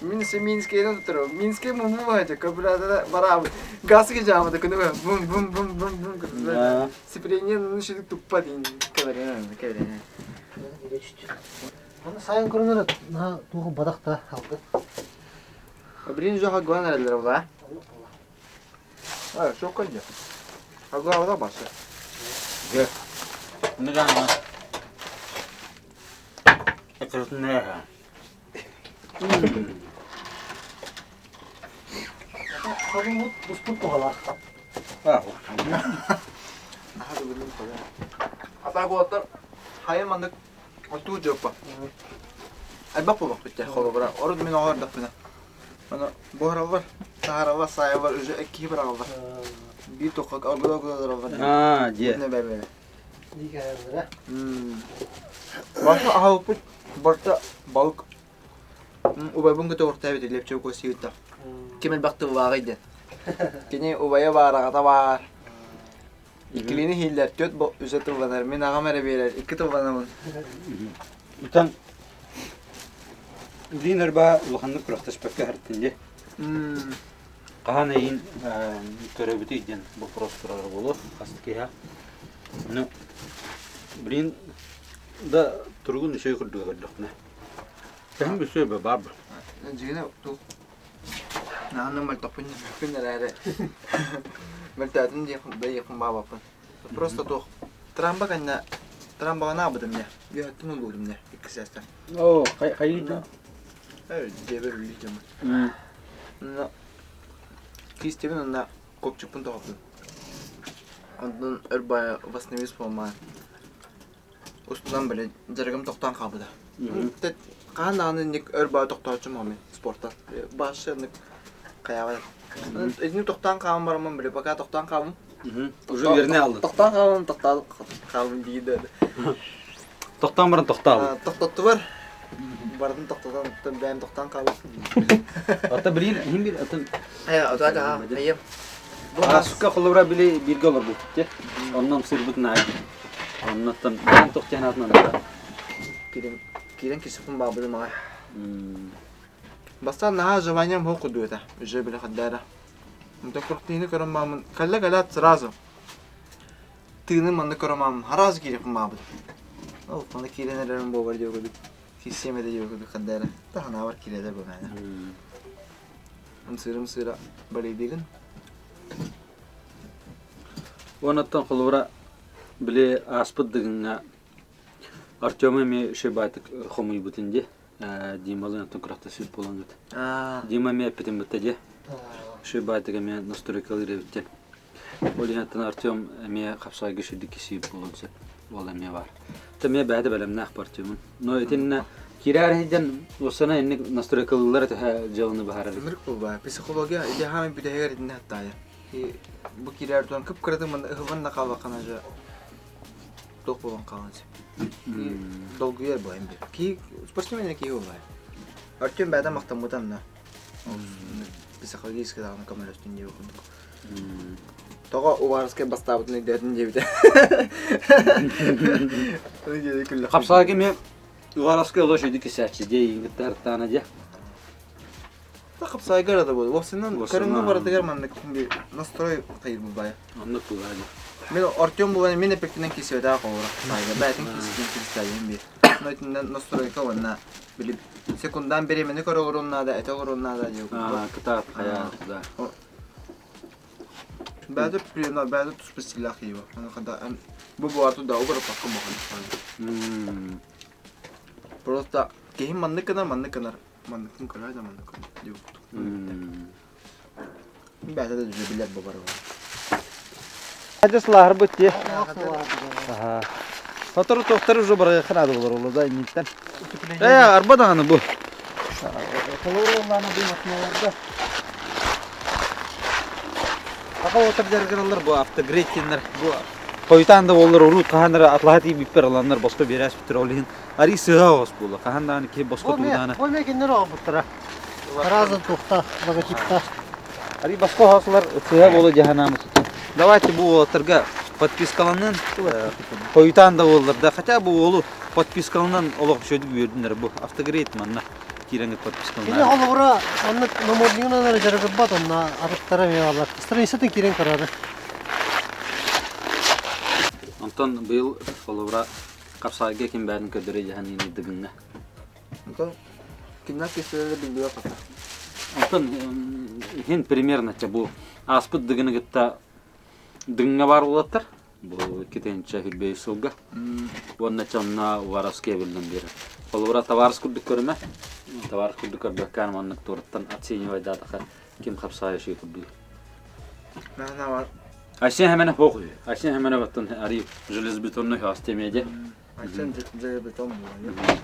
Мин се Минскейден туттарам. Минскей муму баа көпүрәдә бара газга жаамада күнүгө бум бум бум бум бум Да. Сцепление ну шидик туппа дейин. Кабарена, кабарена. Аны сайын көрүнөр на тугу бадакта алды. Блин, жо хагуан эрелер була. А, шок калды. Хагуан да башы. Нигана. Экрутнеха. Хабы буспут тугалар. А, Аха бүгүн калды. Ата буаттар хайы мандык отуу жоппа. Айбак болбак битте холобра. Орут мен оғар даппына. Ана буharалар, сахаралар, саябар уже экки биралар. Би тоқак агыла агыла А, де. Не бәбе. Дигәнләр. Башы ахалпыт барта балык. Убайбын көтө орта бит лепче көсүйүттэ. Кемел бакты вагыйды. Кини убая бар, агата бар. Икилини хиллер төт бо үзе тылланар. Мен агам эре берер. Икки тылланамын. Утан Динер ба улаханнык күрәхтәшпәккә хәртинде. Кахан эйин көрөбүтү иден вопрос турар болу хастыкыха. Ну, блин, да тургун үшөй курдуга көрдөхнө. Кәһем бүсө бе бар. Жигине ту. Нааны мөлтөпүн күн эре. Мөлтөтүн диэхин да иэхин баабаппын. Просто туох. Трамба канна трамбаҕа наабытым не. Үөһэттэн улуутум не. Икки сээстэ. О, хайыта. Э, дебер үллүтем. На кистебин онна копчукпун тоҕоппун. Онтон өр бая восстановись болмаан. Устунан биле жарыгым тохтоон хаалбыта. Хаан даҕаны инник өр бая тохтоочум мен спорттан. Башы хайаабат. Итини тохтоон хаалан бараммын биле пока тохтоон хаалым. Уже верне алды. Тохтоон хаалым, тохтоон хаалым диidi. Тохтан баран тохтал. Тохтоттубар. Бардым тохтотон, бэйэм тохтоон хаалым. Ата билин, хим бил атын. Э, отака, айым. Сука холобра били бирге олар бу те. Оннан сырбыт най. Оннан бан тохтан атынан да. Кирен кирен кисипин баабыды мага. Бастан наһаа желанием хо кудуэта. Уже биле хаддара. Мта куртыны көрөн мамын. Калла галат сразу. Тыны манны көрөн мамын. Хараз кирепин баабыды. Ол маны кирен эрерин бобар диye көрдүк. Киссиэм этэ диэбит курдук ханна эрэ. Таһынаабар киирэлэр бу мээнэ. Ымсыырым-сыыра балыйдыгын. Уонаттан холобура били ааспыт дыгыҥҥа Артем эмиэ үчүгэй хомуйбутун дии. Дималыын оттон күрэхтэспит буолаҥҥыт. Дима эмиэ эппитин бытта дии. Үчүгэй баайтык эмиэ настройкалыыр эбит диэн. Ол иһин Артем эмиэ хапсаҕайга үчүгэйдик кисиир буолуон сөп. Ол эмиэ баар. Та эмиэ бэйэтэ бэлэмнээх бу Артемун. Но итиннэ киирээр иһдэн уоссана инник настройкалыыллара төһө дьыаланы быһаарар. Ынырык буолбаа. Психология ити хаамай бүтэһигэр итиннэ хаттаайа. Бу киирээр туон кып-кыратык манна ыһыллан да хааллаххына же туох буолан хаалан сөп. Долгуйар бу эм Ки спортсмен киһи буолбаа. Артем бэйэтэ махтаммыта онно. Психологически даҕаны көмөлөстүн диэбит курдук. Тоҕо Уваровскай бастаабытын өйдөөтүн диэбитэ. Хапсаҕайга эмиэ Уваровскай олох үчүгэй кисээччи дьэ иингиттаартаана дьэ. Хапсаҕайга эрэ да буолуо. Уопсайынан көрүҥҥэ барытыгар маннык настрой хайыр булбайа. Оннук буолаа дьэ. Мин Артем булан мин эппеккинэн кисиэтээх оҕолор хапсаҕайга бэйэтин киситин киристээйин биир. Итиннэн настройка уонна били секундаан бириэмэни көрө олоруон наада, этэ олоруон наада диye Кытаат хайа да. Бэйэтэ приемна бэйэтэ туспа стиллээх киһи Аны хада бу буолар да угар пакка мохон. Просто киһи маннык гынар, маннык гынар, манныкын көрөр да маннык диye Бэйэтэ да билэр бу бар. Адьас лааһырбыт дии. Сотору тохтор уже барыахха наада болар ол да инниттэн. Ээ, арба даҕаны бу. Холоруоллааны бу машиналарга Аха отар дьарыгыраллар бу автогрейд диэннэр бу хойутаан да буоллар урут хаһан эрэ атлаһа тиийбиппэр ыланнар босхо биэрээспиттэр ол иһин арыы сыһа оҕус буолла хаһан даҕаны киһи босхо туудаана Бу эмиэ кинилэр оҕобуттара. Разын туохтаах, логотиптаах. Арыы босхо оһоосулар сыһа буола дьаһанаамыт. Давайте бу уолаттарга подпискаланын хойутаан да буоллар да хотя бы уолу подпискаланан олох үчүгэйдик үөрдүнэр бу автогрейд манна киирэҥҥит подпискаланар. Кини холобура оннук наморднигынан эрэ дьарыгырбат онно атыттара эмиэ бааллар. Страницатын киирэн көрөөрү. Онтон быйыл холобура хапсаайга ким бээтин көрдөрө дьаһаныыны дыгыҥҥа. Онтон кимнээх кистэлэрэ биллибэт хата. Онтон иһин примерно бу ааспыт дыгыны кытта дыгыҥҥа баар уолаттар Бу китинчэ хүрбэй сылга уонна чонно Уваровский эбиллэн биэрэр. Холобура товарыс курдук көрүмэ. Товарыс курдук көрбөккө маннык туораттан оценивайдаатаха ким хапсаайа курдук. Айсен хэмэнэ хоох үһү. Айсен хэмэнэ баттан ари железобетонный хаас темеде. Айсен железобетон буолар.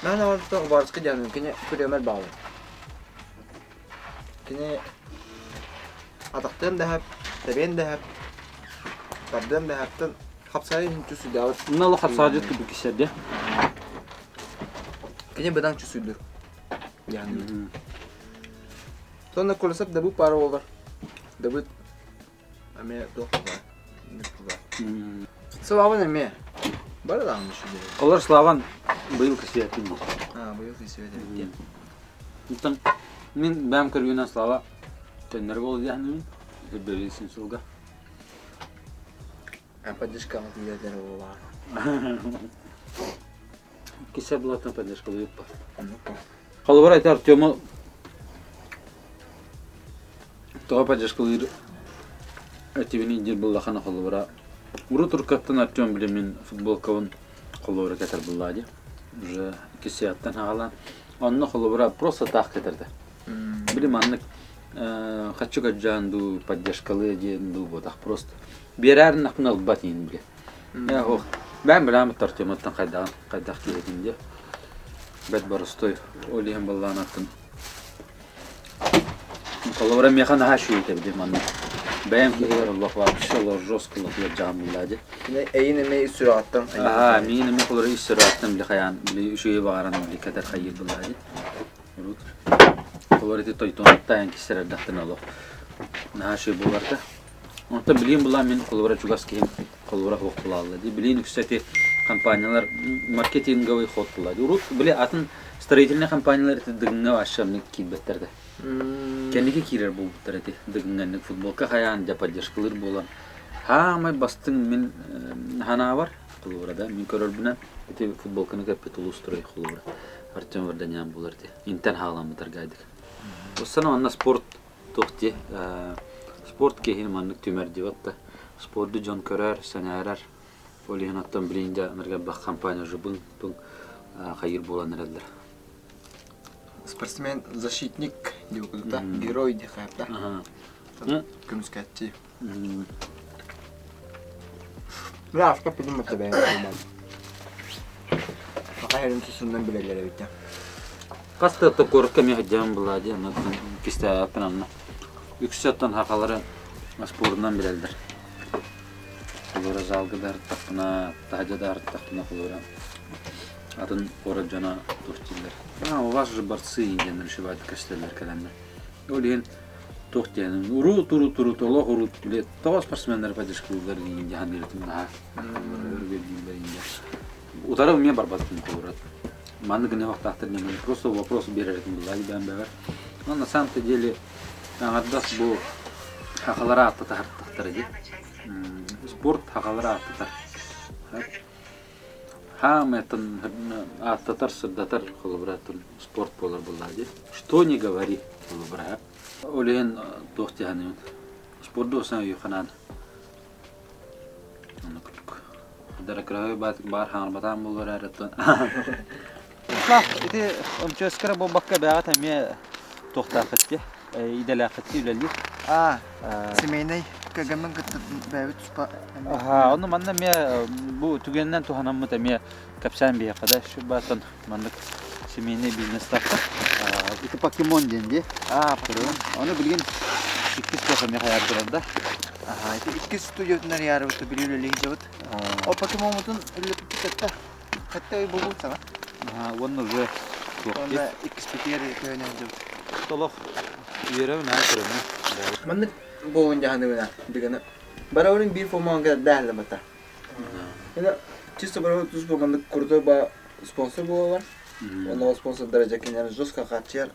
Наана Уваровский диэн кини күрүөмэр баалы. Кини атахтыан да сөп, тэбиэн да сөп, тардыан да сөптөн хапсаайы иһин чусуйдаабыт. Мына олох хапсаайдыт курдук кисэрде. Кини быдан чусуйдур. Яғни. Сонно Колесов дабыт пара болар. Дабыт эмиэ туох баар. Славан эмиэ. Бары даҕаны үчүгэй. Олор Славан быйыл кисиэтин. А, быйыл кисиэтин. Оттон мин бэйэм көрүүнэн Слава төннөр буолу диэхинибин Бөбүсүн сылга. Поддержкаҕа тиийэллэр буоллаҕа. Кисе булаттан поддержкалыыппа. Холобура ити Артему тоҕо поддержкалыыр этибини диир буллахана холобура урут уруккаттан Артем били мин футболкабын холобура кэтэр буллаа дии. Уже кисияттан хаалан Онно холобура просто таах кэтэрдэ. Били маннык хаччы көрдьөөн дуу, поддержкалыы диэн дуу буотах просто. Биэрээрин ылбат иин били. Ох, бэм билэм Артемыттан хайдаҕын, хайдах киһитин диэ. Бэт боростой, ол иһин баллаан аттын. Холобура миэхэ наһаа үчүгэй били маннык. Бэйэм киһигэр олох вообще олох жестко латыйар дьаам буллаа дии. Эйин эмиэ ис сүрэҕиттэн Аа, миин эмиэ холобура ис сүрэҕиттэн били хайаан били үчүгэй баҕаран били кэтэр хайыыр буллаа дии. Урут холобура ити тойтуонаттаан кистэрэрдэхтэн олох наһаа үчүгэй буолар да. Онтон билиин булаан мин холобура чугас киһим холобура суох булаалла дии. Билиин үксэ ити компаниялар маркетинговый ход була дии. Урут били атын строительный компаниялар ити дыгыҥҥа вообще оннук киирбэттэр да. Кэнники киирэр буолбуттар ити дыгыҥҥа футболка хайаан дьэ поддержкалыыр буолан. Хаамай бастыҥ мин ханаабар. Холобура да, мин көрөрбүнэн ити футболканы кэппит улуус-строй холобура Артем Варданян буолар ити. Интэн хаалламмытар гайдык. Оссана манна спорт туох дии спорт киһини маннык түмэр дии да спорду дьон көрөр, сэҥээрэр. Ол иһин оттон билигин дьэ ыныргайбах компания уже быҥ пыҥ хайыыр буолан эрэллэр. Спортсмен защитник диye курдук герой диye хайапта. Көмүскээччи. Бля, пилим бэйэм Хаһарын тусунан билэллэр эбит. Хас да куоракка эмиэ сылдьан была дии, онно кистээбэппин онно. Үксэ оттон сахалары спордунан билэллэр. Холобура залга да ырыттахпына, таһырдьа да ырыттахпына холобура атын куорат дьоно туох дииллэр. А, у вас же борцы диэн решивают көстөллөр кэлэннэр. Ол иһин туох диэн урут урут урут олох урут били тоҕо спортсменнары поддержкалыыллар диигин дьаһаныырытым наһаа өргөдүүллэр инде. Утары эмиэ барбаттым холобура. Маннык гынньахтаахтар диэн просто вопрос биэрэритин буллаа бээн бэҕэр. Но на самом-то деле аҥардас бу сахалара ааттатаһартахтара дии. Спорт сахалара ааттатар. Хаамай ааттатар, сырдатар холобура спорт буолар буоллаа дии. Что не говори холобура. Ол иһин туох дии Спорду сан өйүөххэ Онно курдук. Дара баар хаҥарбатаан буолар эрэ Руслав, ити МЧС-кара буолбакка бэҕэт эмиэ туохтааххыт дии, идэлээххит дии үлэлиир. Аа, семейнай кэргэммин кытта бэйэбит туспа Аха, ону манна эмиэ бу түгэнинэн туһанаммыт эмиэ кэпсээн биһиэхэ да шубатан маннык семейный бизнестаахтар. Ити покемон диэн дии. Аа, покемон. Ону билигин иккис туох эмиэ хайаар турар да. Аха, ити иккис студиятын арыйаарыбыт били үлэлии сылдьабыт. Ол покемоммутун үлэлэппиппит хатта ый буолбут саҥа. Аха, уонна уже туох Уонна иккиспитигэр көһөн сылдьабыт. Олох үөрэбин аа көрөммүн. Маннык буолун дьаһаныбына дыгына. Барабарын биир формаҕа кэлэрдээһэллэмата. Чисто барабар тус маннык крутой ба спонсор буолалар. Онно спонсордара дьэ кинилэр жестко хааччыйар.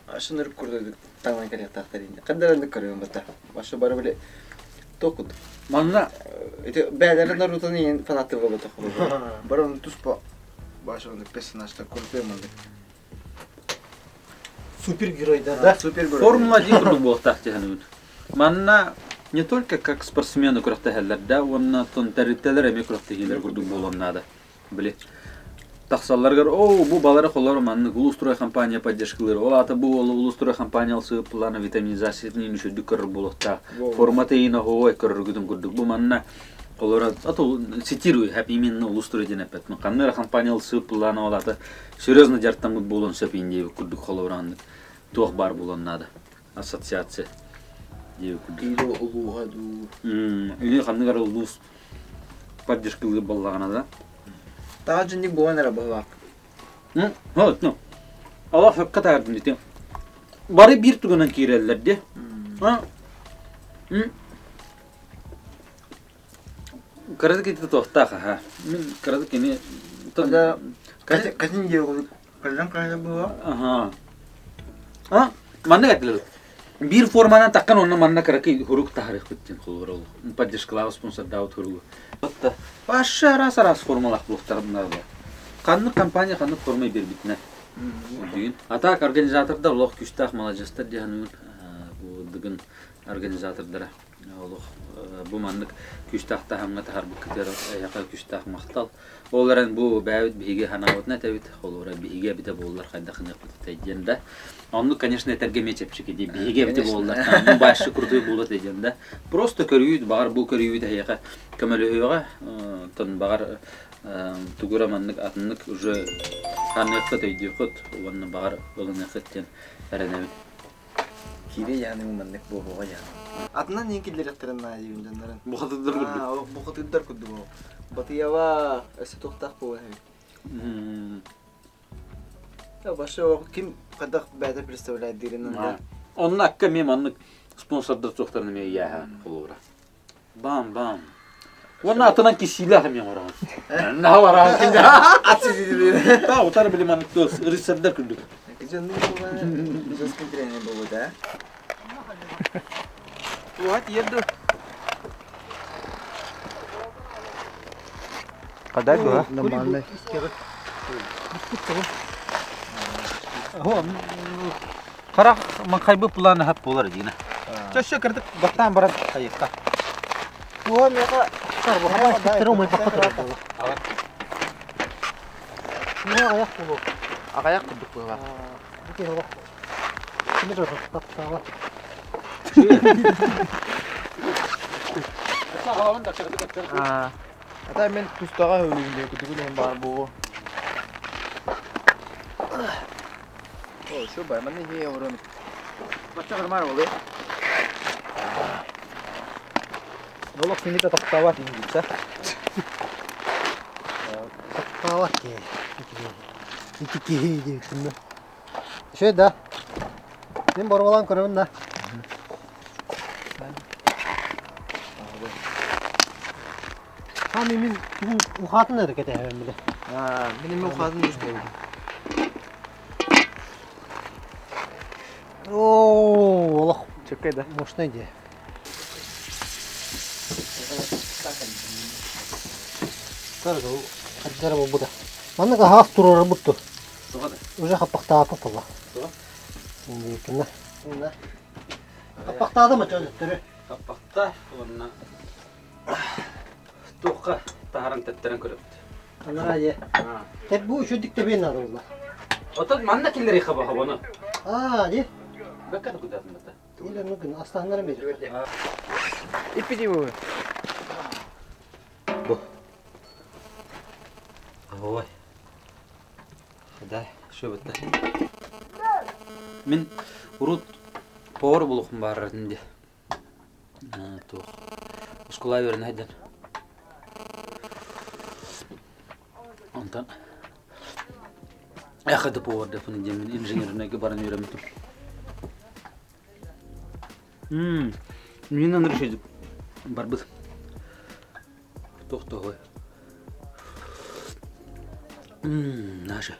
Ашыныр курдук таҥнан кэлиэхтаахтар инде. Хандараннык көрөбүн бата. Башы бары биле токут. Манна Ити бээлэрин Нарутоны иин фанаты болотох. Бары оны туспа башы оны персонажтар крутой маннык. Супергеройдар да? Супергерой. Формула-1 курдук буолуохтаах дьаһаныбыт. Манна не только как спортсмены күрэхтэһэллэр да, уонна тэрилтэлэр эмиэ күрэхтэһиилэр курдук буолуон наада. Били тахсалларыгар оо бу балары холор маннык улуустрой компания поддержкалыыр ол аата бу уолу улуустрой компания ылсыыппылаана витаминизациятын үчүгдүк көрөр буолуохтаах формата иин оһуой көрөргүтүн курдук бу манна холоро ато цитирую хэп именно улуустрой диэн эппэт ханна эрэ компания ылсыыппылаана ол аата серьезно дьарыктаммыт буолуон сөп иин диэбит курдук холобурааннык туох баар буолуон наада ассоциация диэбит курдук Или улууһа дуу. Или ханнык эрэ улуус поддержкалыыр буоллаҕына да. Таах дьинник буолан эрэ быһылаах. Ну, Аллах сөпкө таһардым ити. Бары биир тугунан киирэллэр дии. Кыратык ити туохтаах аха. Мин кыратык кини Катин диye Кэлэн кэлэн буолуо. Аха. А, маннык этилэр. Биир форманан таккан онно манна кыракый хурук таһарыахпыт диэн холобур ол поддержкалаабыт спонсордаабыт хуругу. Вот вообще араас араас формалаах буолуохтарына Ханнык компания ханнык форма биэрбитинэ. Дүйүн. А так организатордар олох күүстээх маладьыастар диэн бу дыгын организатордара. Олох бу маннык күүстээх таһымҥа таһарбыккытыгар эһиэхэ күүстээх махтал. Ол эрэн бу бэйэбит биһиги санаабытын этэбит, холобура биһиги эбитэ буоллар хайдах гыныахпыт этэй диэн да. Оннук, конечно, этэргэ эмиэ чэпчэки дии. Биһиги эбитэ буоллар, бу башы крутой буолуо этэ диэн да. Просто көрүүт, баҕар бу көрүүбүт эһиэхэ көмөлөһүөҕэ, оттон баҕар тугу эрэ маннык атыннык уже саныаххыт, өйдүөххүт уонна баҕар ылыныаххыт диэн эрэнэбин. Киирэ яаны маннык буолуоҕа яаны. Атынан иин киллэриэхтэрин наада диибин дьоннорун. Бухатырдар курдук. Аа, бухатырдар курдук ол. Батыйаба өссө туохтаах буолуо эбит. Вообще ким хайдах бэйэтэ представляет диирин да. Онно акка эмиэ маннык спонсордар суохтарын эмиэ ыйааһа холобура. Бам-бам. Уонна атынан кисиилээх эмиэ оҥороҕун. Наһаа бараан Ат сидири. Та утары били маннык рыцардар курдук. Дьоннук буолла, жесткий тренер буолбут ээ. Туоһа тиийэр дуо? Хадай быһа. Нормальный. Харах маҥхайбыт планы хап буолар диина. Чөссө кырдык баттаан баран хайыкка. Туга меха Аҕыйах курдук быһыылаах. Ата мен тустаға өлүгүн диye кутугун иһин баар буолуо. О, şu bay, манна иһие орон. Бачча нормально болуо. Олох кините тохтообот иһин Тохтообот киһи. Ити киһи диэбитин Үчүгэй да. Мин боруобалаан көрөбүн да. Хами мин ухаатын эрэ кэтэһэбин биле. Мин эми ухаатын дустуйабын. Оо, олох Чөккөй да. мощный дии. Хаддара буолбута. Маннык аһаас туруорарбыт ту. Уже хаппахтааппыт буолла. Инникинэ. Хаппахтаата ма чөтөттөрү? Хаппахта уонна туохха таһаран тэттэрэн көрөбүт. Анараа дьэ. Тэп бу үчүгдүк тэбиэн наада буолла. Отон манна киллэри хаба хабаны. Аа, дьэ. Бэккэ да кудатын бата. Или ну гын астаһыннаран биэриэххэ. Иппити бу. Бу. Ой. Да, шо бітті. Мин урут повар булухум баарарын де. Туох. Оскула үөрэнэ сылдьан. Онтон эхэ да повар деппин диэн мин инженернайга баран үөрэммитим. Мин аны решили барбыт. Туох туһуй. Наша.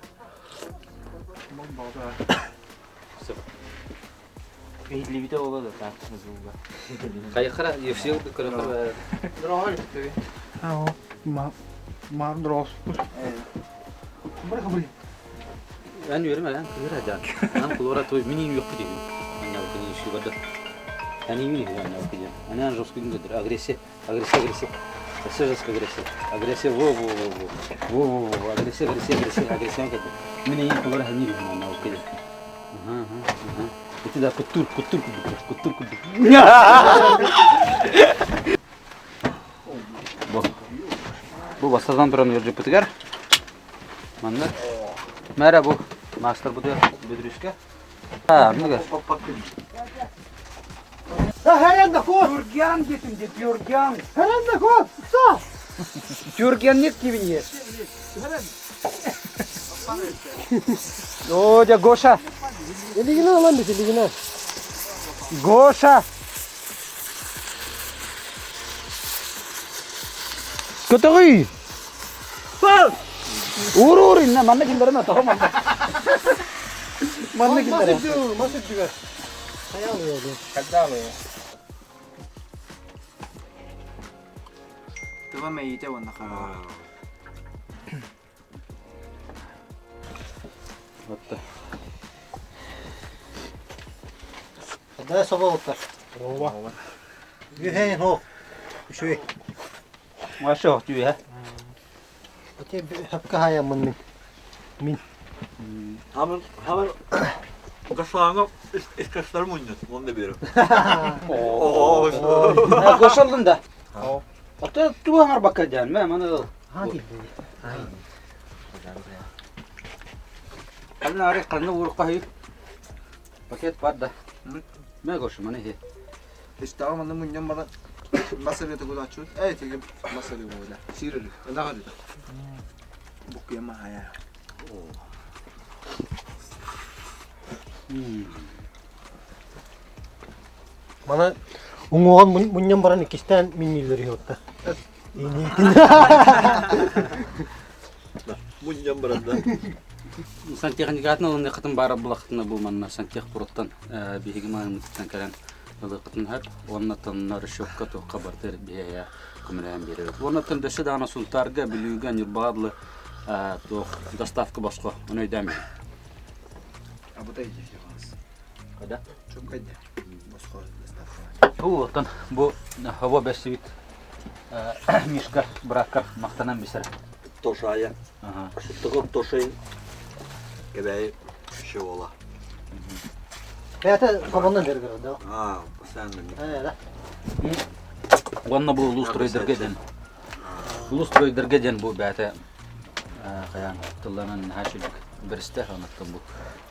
Иһиллибитэ буолуо да так звуга. Хайхара UFC көрөхөр Маар дрооспут. Эн үөрүм эн кыыра дьан. Эн кулура той мини үөхпүт иһин. Анньалкын иши барды. Эн июнь иһин анньалкын дьан. Эн жестко гүндүр. Агрессия. Агрессия, агрессия. Өссө жестко агрессия. Агрессия, во во во во. Во во во. Агрессия, агрессия, агрессия, агрессия кэллэ. Мин эйиин кулура ханьыр иһин анньалкын дьан. Аха, аха, аха. Ити да куттур, куттур курдук, куттур курдук. Бу. Бу бастатан туран ыалдьыппытыгар манна мээрэ бу маастарбытыгар Бүдүрүскэ. Аа, Тюргян детим де, Тюргян. Тюргян нет кивинье. О, дя Гоша. Илигинэ ылан бит, илигинэ. Гоша. Көтөҕүй! Уур уур иннэ манна киллэрэмэ тоҕо манна. Манна киллэрэ. Мас үрдүгэр. Хайа алыа диэн. Когда алыа? Тыва мэйиитэ уонна хараҕа. Отто. Да соболоттар. Үһэйин хоо. Үчүгэй. Маша охтуя. Ити хөпкө хаайаммын мин. Мин. Хамыр хамыр Гашаҥа искаштар мунньут, он да берем. Гошолдун да. Ото тугу оҥорбокко диэн мэ маны ыл. Аа диир. Ханна арай ханна уурукка хүй. Пакет бар да. Мэ гошу маны хи. Истэҕэ манна мунньан баран бас ырыата кутааччыбыт. Эй, тигим бас ырыа буолла. Сиир ырыа. Ынах ырыата. Буккуйа маһайа. Маны уҥуоҕун мунньан баран иккистээн миннииллэр үһү отта. Мунньан баран да. Сантехникатын ылыныаххытын баара булахтына бу манна сантехпроттан биһиги маһыммытыттан кэлэн ылыаххытын сөп. Уонна тонна расчетка туохха бартыр биһиэхэ. көмөлөһөн биэрэр. Уонна дөссө даҕаны Сунтаарга, Бүлүүгэ, Ньурбаҕа дылы туох доставка босхо, ону өйдөөн биһи. Абытай дьэ Хайда? Чуҥкайда. Босхо доставка. Туу, оттон бу хобо бэссибит Мишка быраккар махтанан бисер. Тошая. Шуттыгы тошай кэбэйи шевола. Бэйэтэ собоннон бергер да. А, постоянно. Э, Уонна бу улуус стройдарга ден. Улуус стройдарга ден бу бэйэтэ хайаан тылланан наһаа үчүгэй бэристэ онуттан бу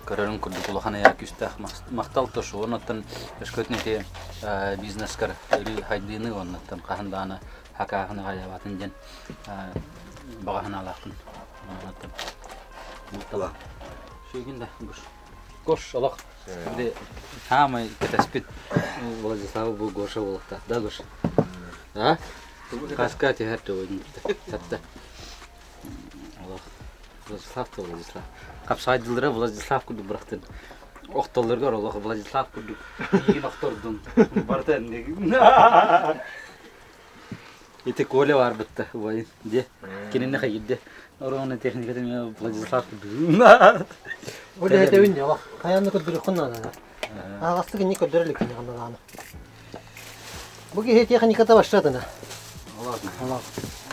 көрөрүн курдук улахан айаа күүстээх махтал тошу онуттан өскөтүн ити бизнескар өрүү хайдыыны оннуттан хаһан даҕаны хакааһыны хайаабатын диэн баҕа санаалаахпын онуттан махтал Шүйгүн да Гош Гош олох били хаамай кэтэспит Владислава бу Гоша буолуохтаах да Гош а Хаска түһэр тугун сатта Олох Владислав то Владислав. Хапсаайдылара Владислав курдук бырахтын. Охтоллоргор олох Владислав курдук иигин охтордун. Барыта Ити Коля бар бытта убайын де кинини хайырде Ороона техникатын Владислав курдук. Ол этэбин олох хайаан да көрдөрүөххүн наада. Ааҕастык инник көрдөрө иликкин ханна Бу киһи техниката башшатына. Ладно.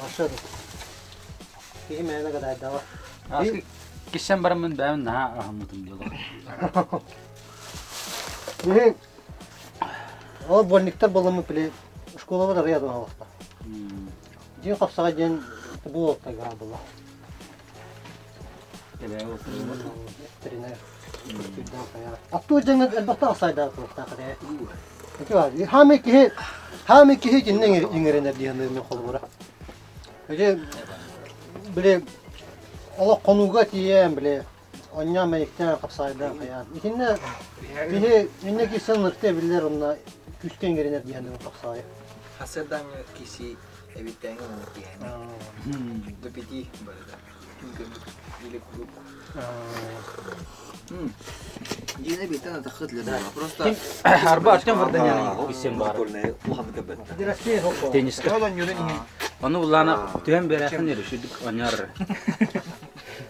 Башшатына. Киһи мээнэ гадайдаба. Киссен бараммын бэйэм наһаа аһыммытым дьоло. Биһи ол больниктар буоламмыт били школаба арыйа олохто. Дьиҥ хапсаҕай диэн бу уолтайга буолла. Аттуу дьаҥа элбэхтэ ахсайдаах туохтаах этэ. Ити хаамай киһи хаамай киһи итиннэ иҥэринэр диэн мен холобура. Ити били олох хонууга тиийэн били онньоон мэйиктээн хапсаайдаан хайаан. Итиннэ киһи иннэ киирсэн ынырыкта биллэр онно күүскэ иҥэринэр диэн хапсаайы. Хасырдаҥҥа киси эбиттээҥи уонна киэһэни. До пяти барыта. Или круг. Дина биттен атахыт леда. Просто Арба Артем Варданян киссен бар. Тенниска. Ону буллана түһэн берәхин решидик аняр.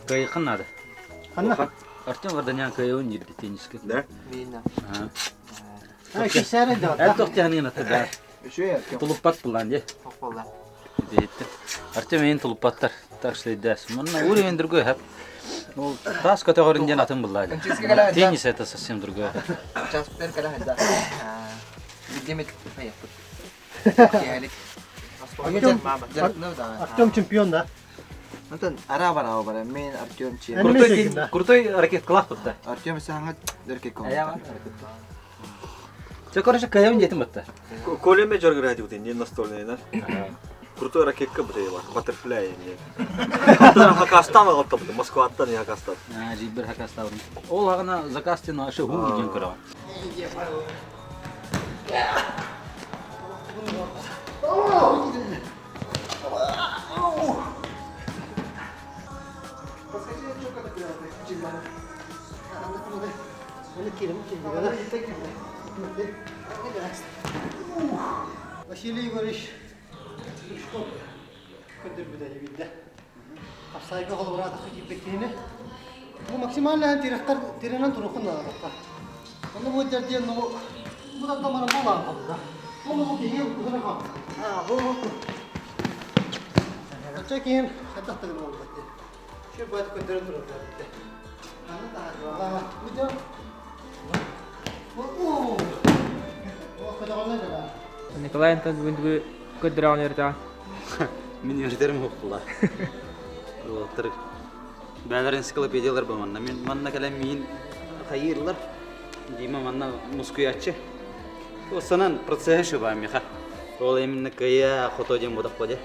Кайыкын надо. Ханна? Артем Варданян кайыын girdi тенниске. Да? Мина. Кисәрі да. Эн тохтяханын аты да. Тулуппат булан де. Артем эйин тулуппаттар. Так что дас. Манна уровень другой хап. Ну, тас көтөгөрүн диэн атын буллаады. Теннис это совсем другое. Час бер кэлэ хадда. Бидемит хайаппыт. Артем чемпион да. Антон ара бара бара мен Артем чи. Крутой крутой ракеткалаах бутта. Артем саңа дөрке ком. Чэ, короче, кайым детим бутта. Колеме жоргырайды бут не настольный, да? Крутой ракетка бут бар, баттерфляй не. Хакастан алып бут, Москваттан я Хакастан. А, жибер Хакастан. Ол ағына заказ тен ашы ху ден көрөҕө. Василий Егорович Стручков көрдөрбүтэ билдэ. Хапсайга холобураатахха киирбэккиһини. Бу максимально тирэхтэр тирэнэн турукун наадалахха. Онно бу диэн ну бу да тамара буолаан хаалла. Ол бу киһи укусана хаалла. А, бу Оччо киһин хайдах да гына буолбат диэн. Şu бат көрдөрөн турар битте. Аны таһаарга. Бу дьон О! О, көтөҕөллөр да. Николай Антон бүгүн көрдөрөҕүн үөрдэҕин. Мин үөрдэрим хоппула. Уолаттар бээлэр энциклопедиялар бу манна. Мин манна кэлэн миин хайыыллар. Дима манна мускуйааччы. Санан процесс шуба миха. Ол именно кыя хото диэн бодох боде.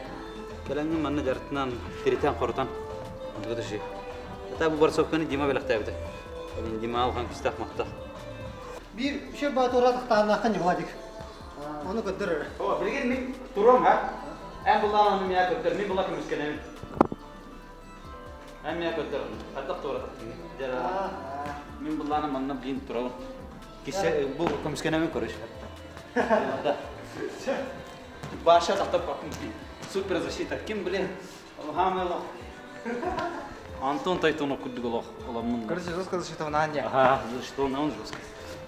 Кэлэҥҥин манна дьарытынан тиритэн хорутан. Онтугутуши. Ата бу борцовканы Дима бэлэхтээбитэ. Дима алхан күстэх махтал. Биир үчүгэй баатыра тахтааннааххын Владик. Ону көрдөр эрэ. О, билигин мин туруом ха. Эн буллаан ону миэхэ көрдөр, мин була көмүскэнэбин. Эн миэхэ көрдөр ону. Хайдах туора тахтыгын? Дьэ, мин буллаана манна блин турабын. Кисе бу көмүскэнэбин көрүш. Да. Баша тахтап Супер защита. Ким, блин, Хамело. Антон Тайтонов курдук олох оламмын. Короче, жестко защита на Ане. Ага, защита он жестко.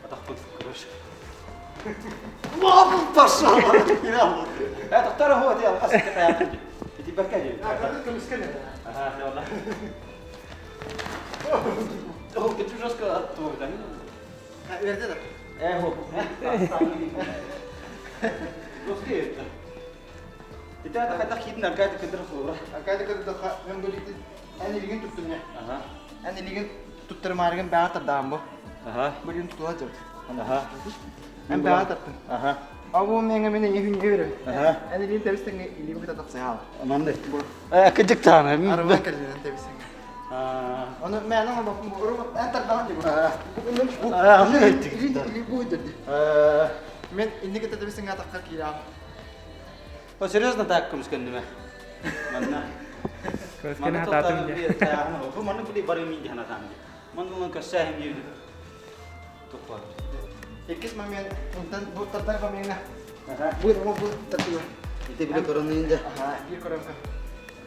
А так тут, короче. Лапу пошел! Это второй год я алкас Иди баркади. Ага, ладно. О, ты жестко оттуда, да? Верде да. Э, вот. Жестко это. Ити ата хайдах киитин Аркадий Федоров холобура. Аркадий Федоров мен бу эн илигин туттум не. Ага. Эн илигин туттарымаарыгын бэҕэ тардаан бу. Ага. Бу илигин тутула дьыбыт. Ага. Эн бэҕэ тартын. Ага. Абу меңе мени эһүн бере. Ага. Эн илигин тэбистеңе илигин кыта тахсаал. Манды. Э, кыдык тааны. Арба кэллинен тэбистеңе. Оны мен аңа бу уру эн тардаан дибу. Бу Аны айттык. Илигин бу деді. Мен инники тэбистеңе атакка киирам. О, серьезно так көмүскәндеме? Манна. Көмүскәне хатаатым дьэ. Бу манны били бары мин дихана таам. Манны көссәһим диде. Тукла. Иккис момент, онтон бу тардар моментҥа. Бу бу бу тартыга. Ите биле коронын Ага, биир көрөмкө.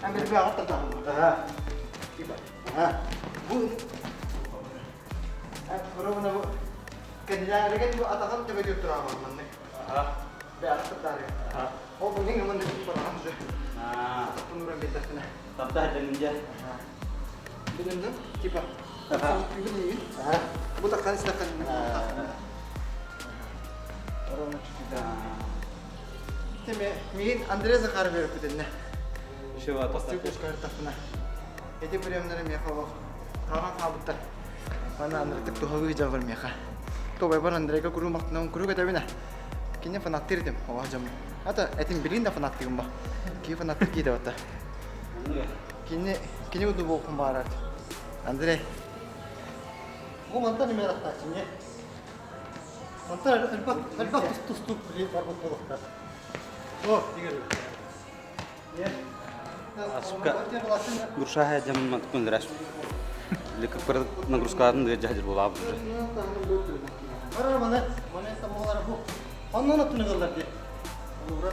Эн бир бэҕэ тардаан. Ага. Типа. Ага. Бу Эн коробуна бу кэннилээриген бу атаҕын төбөтүөр турааман маннык. Ага. Бэҕэ тардаары. Ага. Ол бу мин маннык барахан уже. Аа, Атахпын уран биэрдэхпинэ. тарда хәдәнинде. Билинним, типа. Ага. Билинним. Ага. Бу таккан истэххин. Оровна чуть-чуть. Теме миин Андрей Захаров бериппитинне. Шева Постыг ускартахпына. Эти приемнары меха олох. Хаҕан хаабыттар. Ана Андрей туһалыы дьаҕар меха. Тобайбар Андрейга куруу мактынан куруук этэбинэ. Кине фанаттыр этим, оҕа дьом. Ата этим билин да фанаттыгым ба. Ки фанаттыр ки бата. Кини кини уду болкун баарар. Андрей. Бу мантан эме рахтаачын не. Мантан элбэх элбэх тустук били барбыт буолуохтаах. О, дигер. Не. Асупка. Груша жамын мантыкын раш. Леке пыр нагрузкаларын да жажыр болап уже. Барар мана, мана самолар бу. Оннон отунугалар ди. Олура.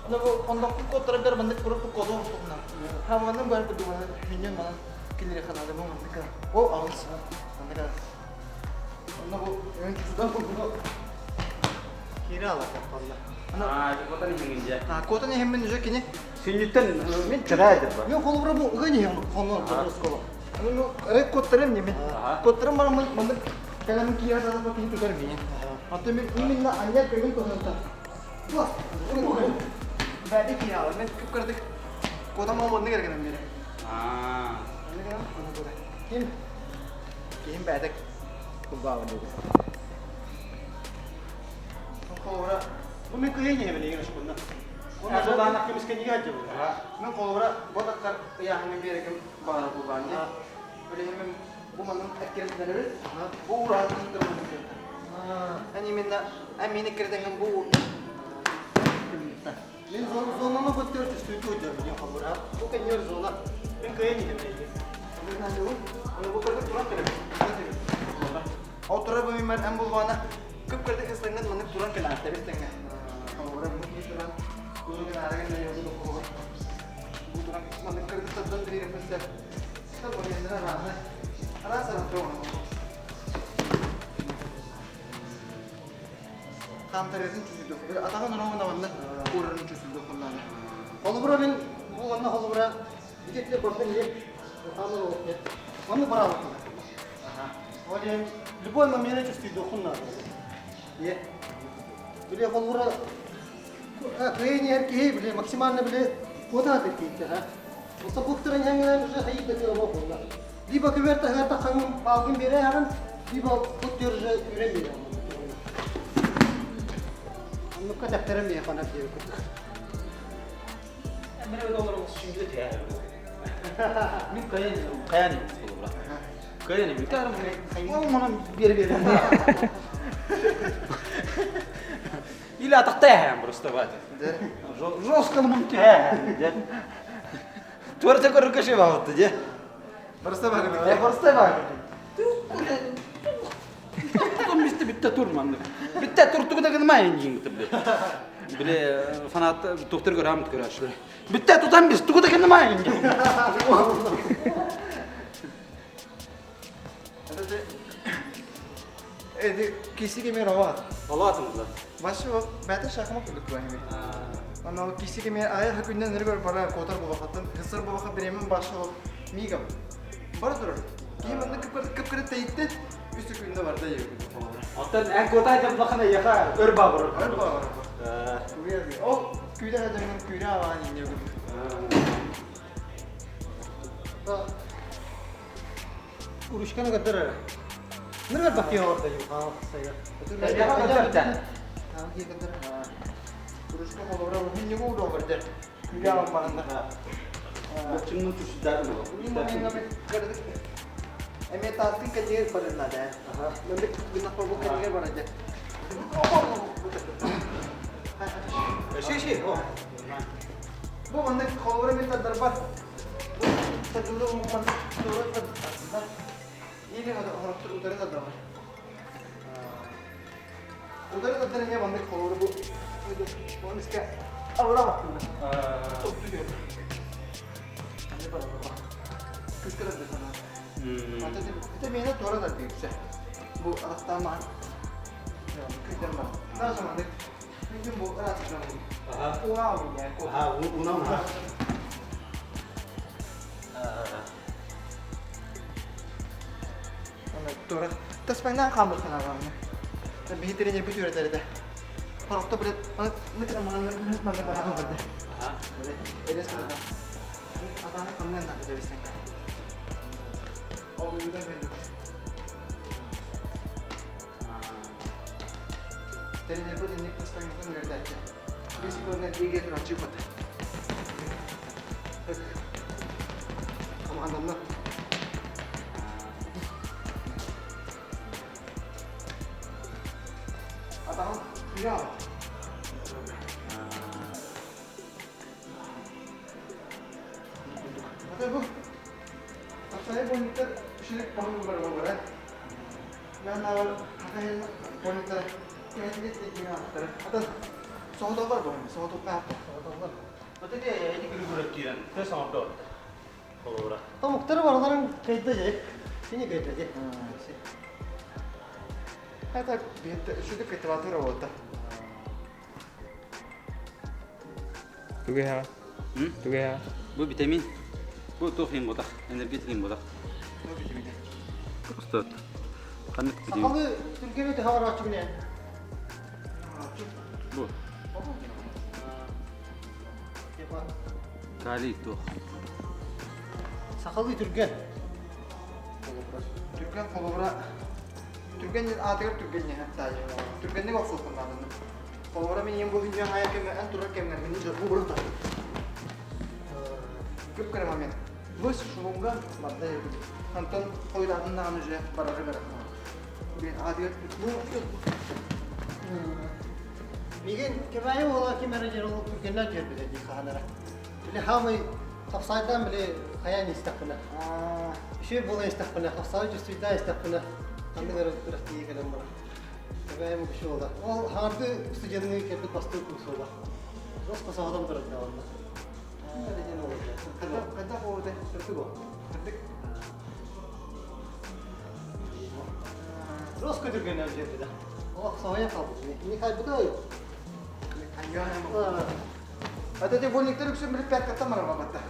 Аны бу ондокку коттаргар маннык куруппу коду оттугунан. Ха манны бар бу думаны хүннен манан килери ханады бу мандыка. О ауыз. Мандыка. Онно бу өн чудан бу бу. Кире алар калла. Аа, котан хингинже. А котаны хеммен уже кини. Сүннүттен мен чырайдыр ба. Мен холобура бу ыга не хоннон оскола. Ну ре коттарым неме. Ага. Коттарым бар мандык калам кия да бу кини тутар мин. Аты мен именно анья көгүн тонанта. Бас. Бәди кия ал. Мен күп көрдүк. Котам ал онны керген бере. Аа. Онны керген онны кода. Ким? Кийин бәдек кулбаабын деди. Холобура Бу мен кыйын не биле егер школна. Онна жолдан кемискен неге айтты бу. Мен холобура бодактар ыяхыңын береким баара кулбаан ди. Билемин бу манын эккирденебит. Бу ураатын Ан именно ан мени кирденген бу Мен зонаны көтөрүп түстү өтөр мен холобура. Бу кенер зона. Мен кыйын не биле. Аны бу көрдүк туран келем. Отура бу мен ан булбана көп көрдүк хысланган маны туран келем тебистенге. Холобура бу туран кулугун араген да жолу холобура. Бу туран маны көрдүк тадан берип хыслар. Та бу ендер араны. Араса туран. Камтаретін чүсүлдү. Атаган оромуна манна урарын чүсүлдү хуннаны. Холобура мен бу онна холобура битетле бардын не. Хамыр болуп нет. Оны бара алып. Ага. Оле любой момент чувствую духунна. Не. Биле холобура кыйын ер ки биле максимально биле кота теркейт ха. Оса буктырын яңынан уже хайып бетер болуп. Либо кверта хата хангын балгын бере хагын, либо кут уже үрен бере. Аннукка тәптерем я фанат дип көттүк. Мен доллар болсун жүндө тээ. Мен каян каян болуп Каян мен карым. Ол манан бере бере. Или атакта просто бат. Жестко мунте. Творца көрүкөшө багытты же. Барса багы Просто баг. Потом бисте битте. Бүттэ тур маннык. Бүттэ тур тугу да гыныма диин бile. Бile фанат доктор көрөм көрөөчүлөр. Бүттэ тутан біз тугу да гыныма Эди киси кемер ова. Алатым да. Башы бәті шахмат курдук була Ана киси кемер ая хүннен нергөр бара котар болахаттан хысыр болаха биремен башы мигам. Бар турар. Кийин манна кып-кыры тэйитти. Үс күндө барда Оттон эн котай деп бахана яха өр бабыр. Өр бабыр. Ол күйдө хадырын күйрө аваан инне Урушканы кадыр. Ныргар бакы орда ю ха сайга. Урушка холора мин не буду барда. Күйрө аваан баранда. Бочуңнун түшүдөрү. Эме таатын кәдегер барына да. Мөмбек гына бу кәдегер барады. Ши ши. Бу манны холора мен дарбар. Тадуру ман тура тад. Или хороптур утары да бар. Утары да не манны холора бу. Бу иске аура бактым. Топту дер. Не бар бар. Күскәрә дә сана. Ата это мені тура да дийсе. Бу арастама. Күдәм бар. Даже манны күдәм бу арастама. Ага. Уау я. Ага, уна. Ана тура. Таспайнан камыр санаганы. Биһитерине бу түрәтәрдә. Хорохто билет, аны ныкра маны маны барагы барды. Элес кырда. Атаны камнан да дебесең. Ол үйдө мен. Теренер бу динник таспайнан үрәтәче. Биз көрнә диге турачы бат. Команданна. Атаң я. Ата бу. Апсай бонитер шилик баһын бар бар. Мен авал хакайын бонитер кенди тигин аттар. Ата соодолар бу. Соодол каапта. Соодолар. Вот это эти күлүгүрөт кийен. Төс оңдо. Холора. Тамыктары бараларын кайда же. Сени кайда же. Это бит шүдүк кайтыбатыр болду. Тугеха. Тугеха. Бу витамин. Бу тохин бодах, энергетикин бодах. Просто канык витамин. Сакалы түргене хабар ачып не. Бу калий тох. Сакалы түрген. Түрген холобура Түрген атыгар түрген не хатта. Түргенник оксуохуннаадын. Холобура мен ем бу хүннү хая кеме эн турар кемнер мен жо бу бурта. Көп кere момент. Выс шулунга барда ебит. Антон койдатын наганы же барары берет. Мен атыгар бу Миген кебайы ола ки менеджер ол түргеннен жер биле ди ханара. Биле хамы тапсайдан биле хаян истакына. Ши була истакына, хапсай жүстүйдан истакына. Ханды гара бирак тие келем бара. Кебайы му киши ола. Ол харды студентни кепит басты курсула. Рос каса адам турат да онда. Када када болду. Түртүгө. Түрдүк. Рос көтүргеннен жер биле. Ол сабая калды. Не кайбыда yok. Ата те вольниктер үксүн билип пяткаттан барар бабатта.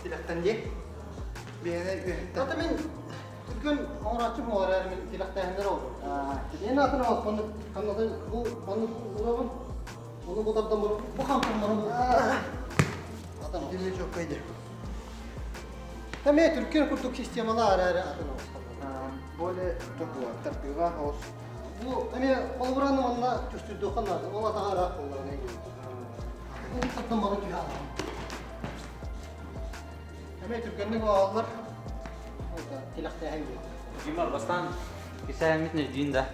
Тилактан же. Бене үһеттен. Ата мен түргөн оңрачы болар мен тилактаһындар oldu. Мен атын ал кону канады бу кону урабын. Оны бу тардан бу бу хамтан барым. Атын. Дили çok кайды. Таме түркөн курдук системалар ары атын ал. Более току тартыга хаос. Бу эме колбураны онна түстүрдү канады. Ол атага рак болар не. Бу тардан барым түйә. Эме түркөннүк алар. Тилактаһын. Димар бастан кисәмит не да.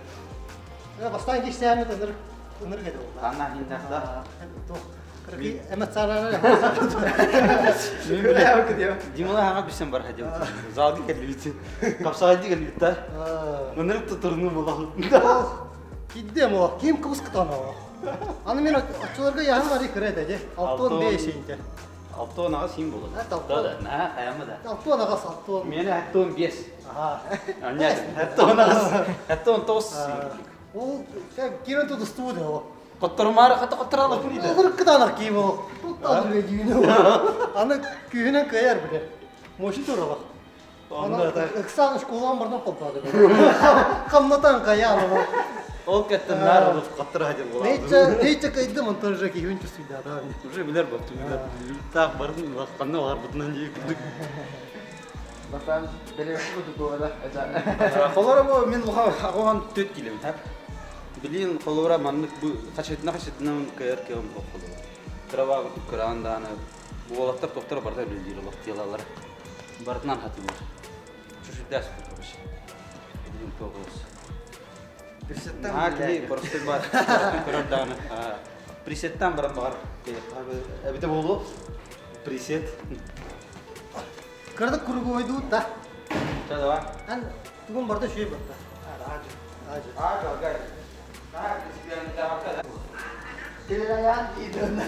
Бастан кисәмит ыныр ыныр кеде ол. Анна хинда. Эмоционально. Димала хага бисен бар хадим. Залги келбит. Капсагайды келбит да. Ынырып тутурну болах. Киддем о, ким кыбыскытан о. Аны мен оччолорго яһым ари кыра этэ дьэ. Алтон беш инте. Алтон аҕыс син болот. Да да, на хайамы да. Алтон аҕыс, алтон. Мені аттон бес. Аха. Аннят, аттон аҕыс, аттон тоғыз. Ол кирен тудустуу да о. Котторумаары хата котторалар курида. Олор кытаанах киим ол. Туттаалар дьүүнэ. Аны күүһүнэн кыайар билэр. Мощи туралах. Ыксаан школан бардан холбаады. Хамнатан каян ол. Ол кеттен нар олуп коттора хадин була. Нейче нейче кайдым он тоже кийүн чувствуйда да. Уже билер бапты билер. Так бардым лакканны бар бутунан жейip күдүк. Бастан белеси кудук это. Холора бу мен аган төт килем тап. Билин холора маннык бу хашетна хашетна кер кем бу холора. Кырабагы кыран даны буолаттар токтор барда билдир олох тиялалар. Бартынан хатылар. Чушидас короче. Билин тогос. Присеттен. А кини просто бар. Көрөр даны. Присеттен баран бар. Эбите болу. Присет. Кырдык круговойду да. Ча давай. Ан тугун барда шүй барда. Ажы. Ажы. А, гай. А, принципиально Телераян иден.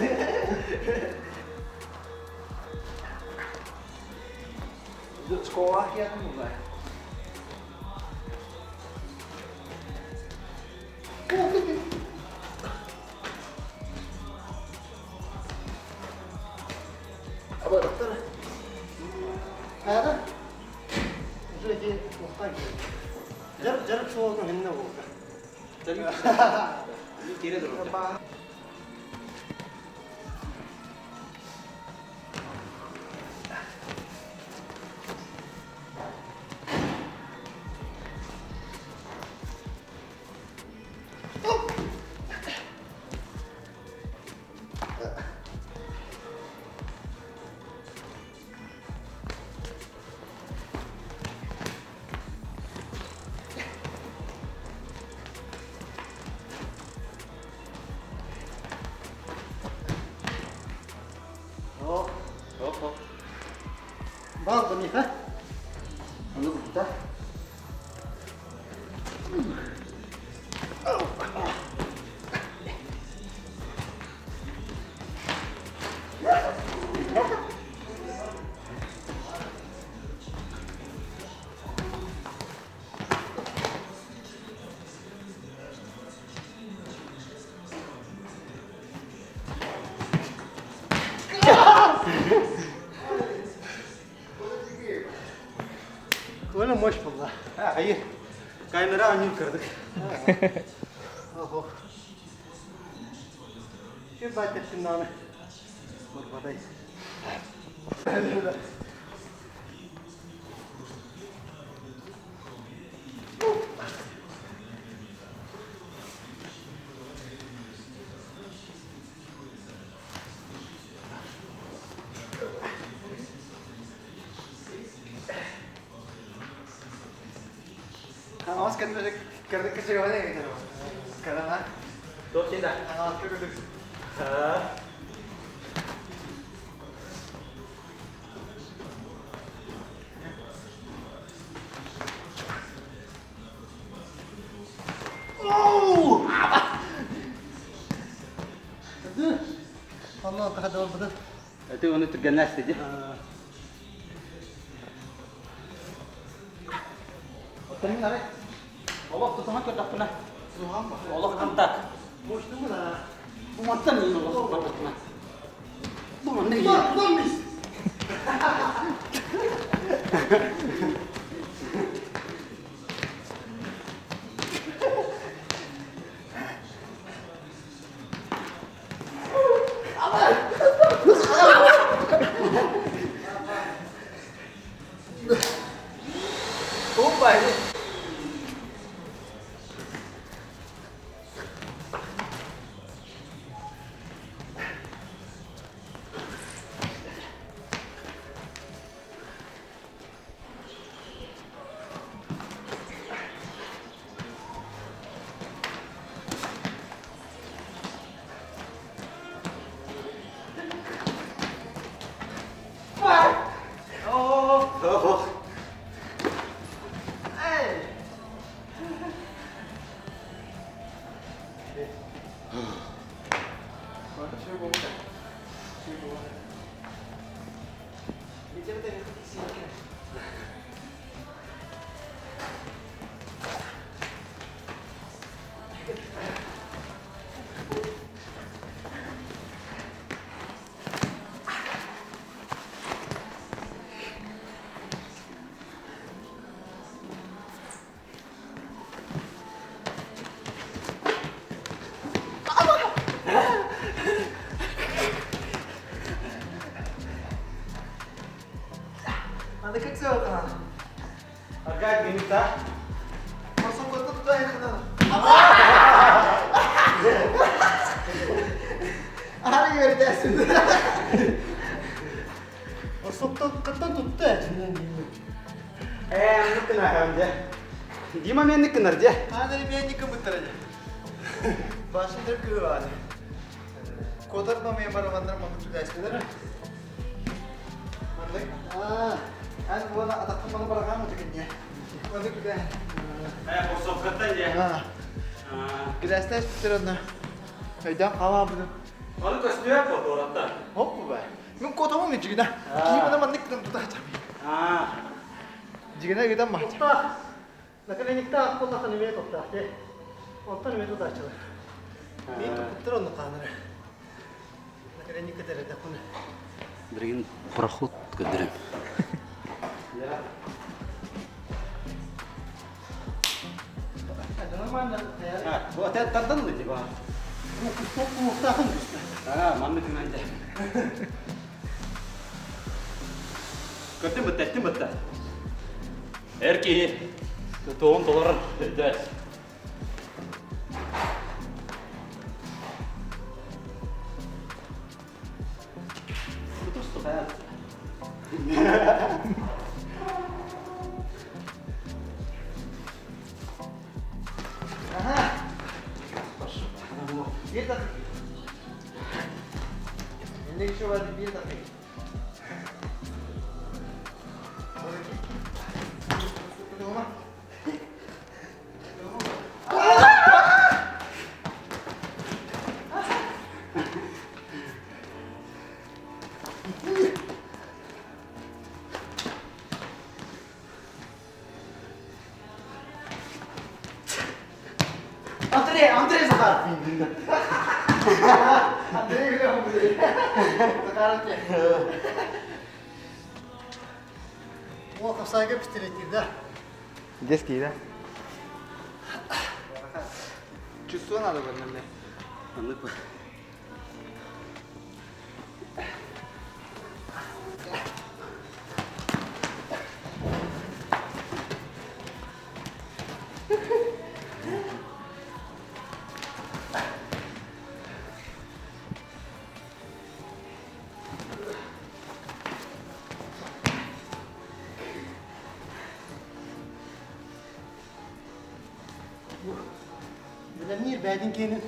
Школа хиятым була. Ара. Уже ди ухтан. Жарып жарып суолдун эмне болду? Кире durur. О, Хоп, хоп. бал да миха. Аны бутта. Öyle moş buldu. Ha, hayır. Kamera annem kırdık. Охо. Şu bahsettim nane. Buradayız. Vamos que que que se va de Karana. Топ сенда. Allah daha da olmadı. Эти оны түргенләс диде. Оттан нары. Аллах тутама көрдөхпүнэ. Аллах контак. Boşluğu mu da? Бу маттан ин Аллах бардыкна. Бу манны. Lan biz. Аһары үөрдээсин. Соттан тутта этинен деймін. Ээ, оннук гына дьэ. Дима менник гынар дьэ. Аанары менник гыммыттара дьэ. Башын дыр кыһыааны. Котор номе барыланнар маннык түлээстилер. Маннык. Аа, эн буона атахтан маны барагаан утукинне. Маннык күлээ. Ээ, курсовкаттан дьэ. Аа. Күлээстэс бүтэр онно. Өйдөөн хаалаабытым. Ону көстүбэт буо туораттан. Хоп бу Мин котомум дьигинэ. Киимана маннык гынан тута Аа. Дьигинэ ыытан баача. Туттаах. Наколенниктаах буоллахха эмиэ туттаах дии. Онтон эмиэ тутааччылар. Мин туппуттар онно хаанара. Наколенник кэтэрдэхпинэ. Билигин проход көрдөрөм. Нормально. Бу опять тардан да типа. Туохтаахын түстэ. Аа, маннык гынан дьэ. Көрдүм бытта, эттим бытта. Эр киһи туоҕун толорор өйдөөс. Bir dakika. Инник şu var bir dakika. Андрей, Андрей Захаров. Андрей Захаров. О, хапсайга пистолеттир да. Детский, да? Чувство надо было мне. Маннык Билэмниир бэйдин киэнин.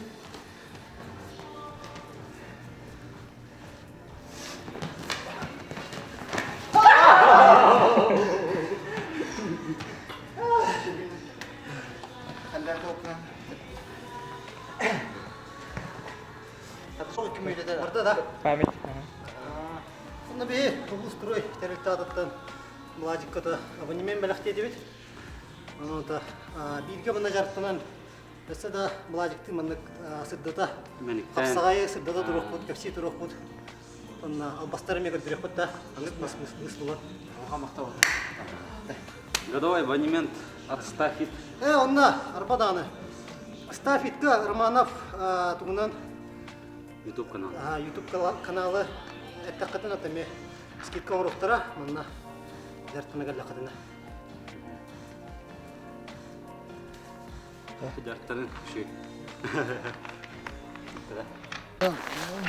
Барда да. Память. Онно биһи Улуустрой тэрилтэ аатыттан Младикката абонемент бэлэхтиэтибит. Онон бииргэ манна дьарыктанан өссө да Младиктыы маннык сырдата хапсаҕайы сырдата туруохпут, кэпсии туруохпут. Онно албастары эмиэ көрдөрүөхпүт да анык мас быыс булан. Годовой абонемент от Стафит. Э, онно арба даҕаны Стафитка Романов тугунан YouTube канал. YouTube каналы эттэххитин ата эмиэ скидка оҥоруохтара манна дьарыктана кэллэххитинэ. Дьарыктанын үчүгэй.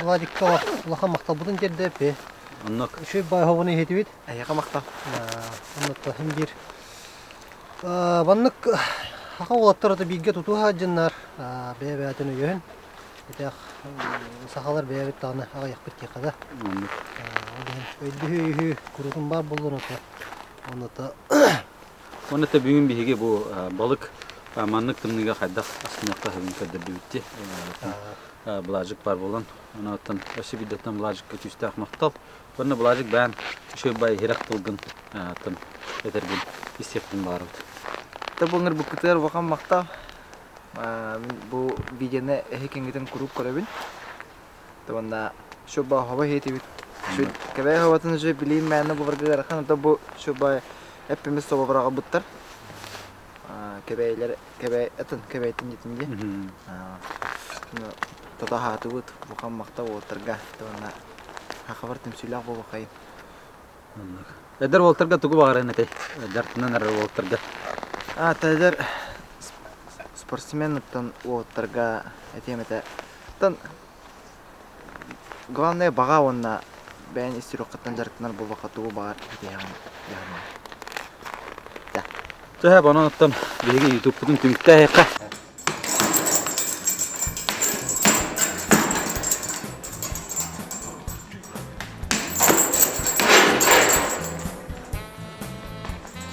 Владикка улахан махталбытын тиэрдэппи. Оннук. Үчүгэй баай иһитибит. Эйиэхэ махтал. Оннук иһин биир Маннык саха уолаттара да бииргэ тутуһа сылдьыннар, бэйэ-бэйэтин өйөһөн, итэх сахалар бэйэбит даҕаны аҕыйахпыт диэххэ да. Ол иһин өйдөһүү-өйөһүү куруутун баар буоллун ото. Онута Уонна да бүгүн биһиги бу балык маннык тымныыга хайдах астыныахха сөбүн көрдөрдүбүт Былаажык баар буолан, онуоттан өссө биирдэттэн Былаажыкка күүстээх махтал. Уонна Былаажык бэйэн үчүгэй бай иһирэх тылгын тын этэргин истиэхпин баҕарабыт. Та бу ыҥырбыккытыгар улахан махтал. Бу видеоны эһи киҥҥитин куруук көрөбүн. Уонна шуба хоба иһитибит. Кэбээ хобатын уже билиим мээнэ буларга ыарахан, ото бу шуба эппимис собобураҕа Кэбээйлэр кэбээ атын кэбэйтин дитин дии. Тото аһаатыбыт, улахан махтал уолаттарга. Уонна хахабар түмсүүлээх буолуоххайын. Эдэр уолтарга тугу баҕарыан этэй? Дьартынан эрэр уолтарга. А, эдэр. Спортсменыттан уолаттарга этиэм этэ. Оттон главное баҕа уонна бэйэн ис сүрэххиттэн дьарыктанар буоллахха тугу баҕар итиһэҕин дьаһанар. Төһө онон оттон биһиги ютубпутун түмүктээһиэххэ.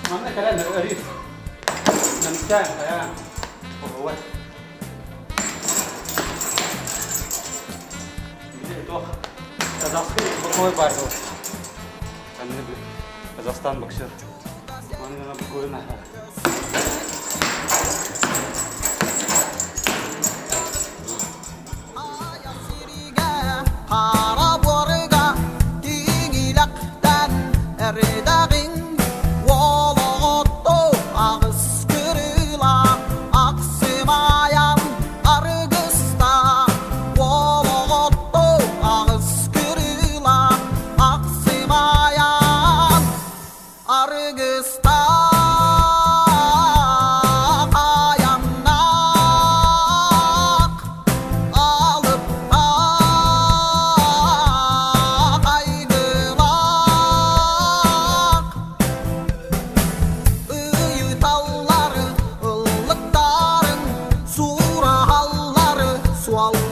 Манна кэлэн өрүү нэмсээн хайаан оһуобай. Били туох казахский бокой бар был. Анны Казахстан боксер. Манна бокой наха. Ыйыталлары, ыллыктарын, сураһаллары, суаллары.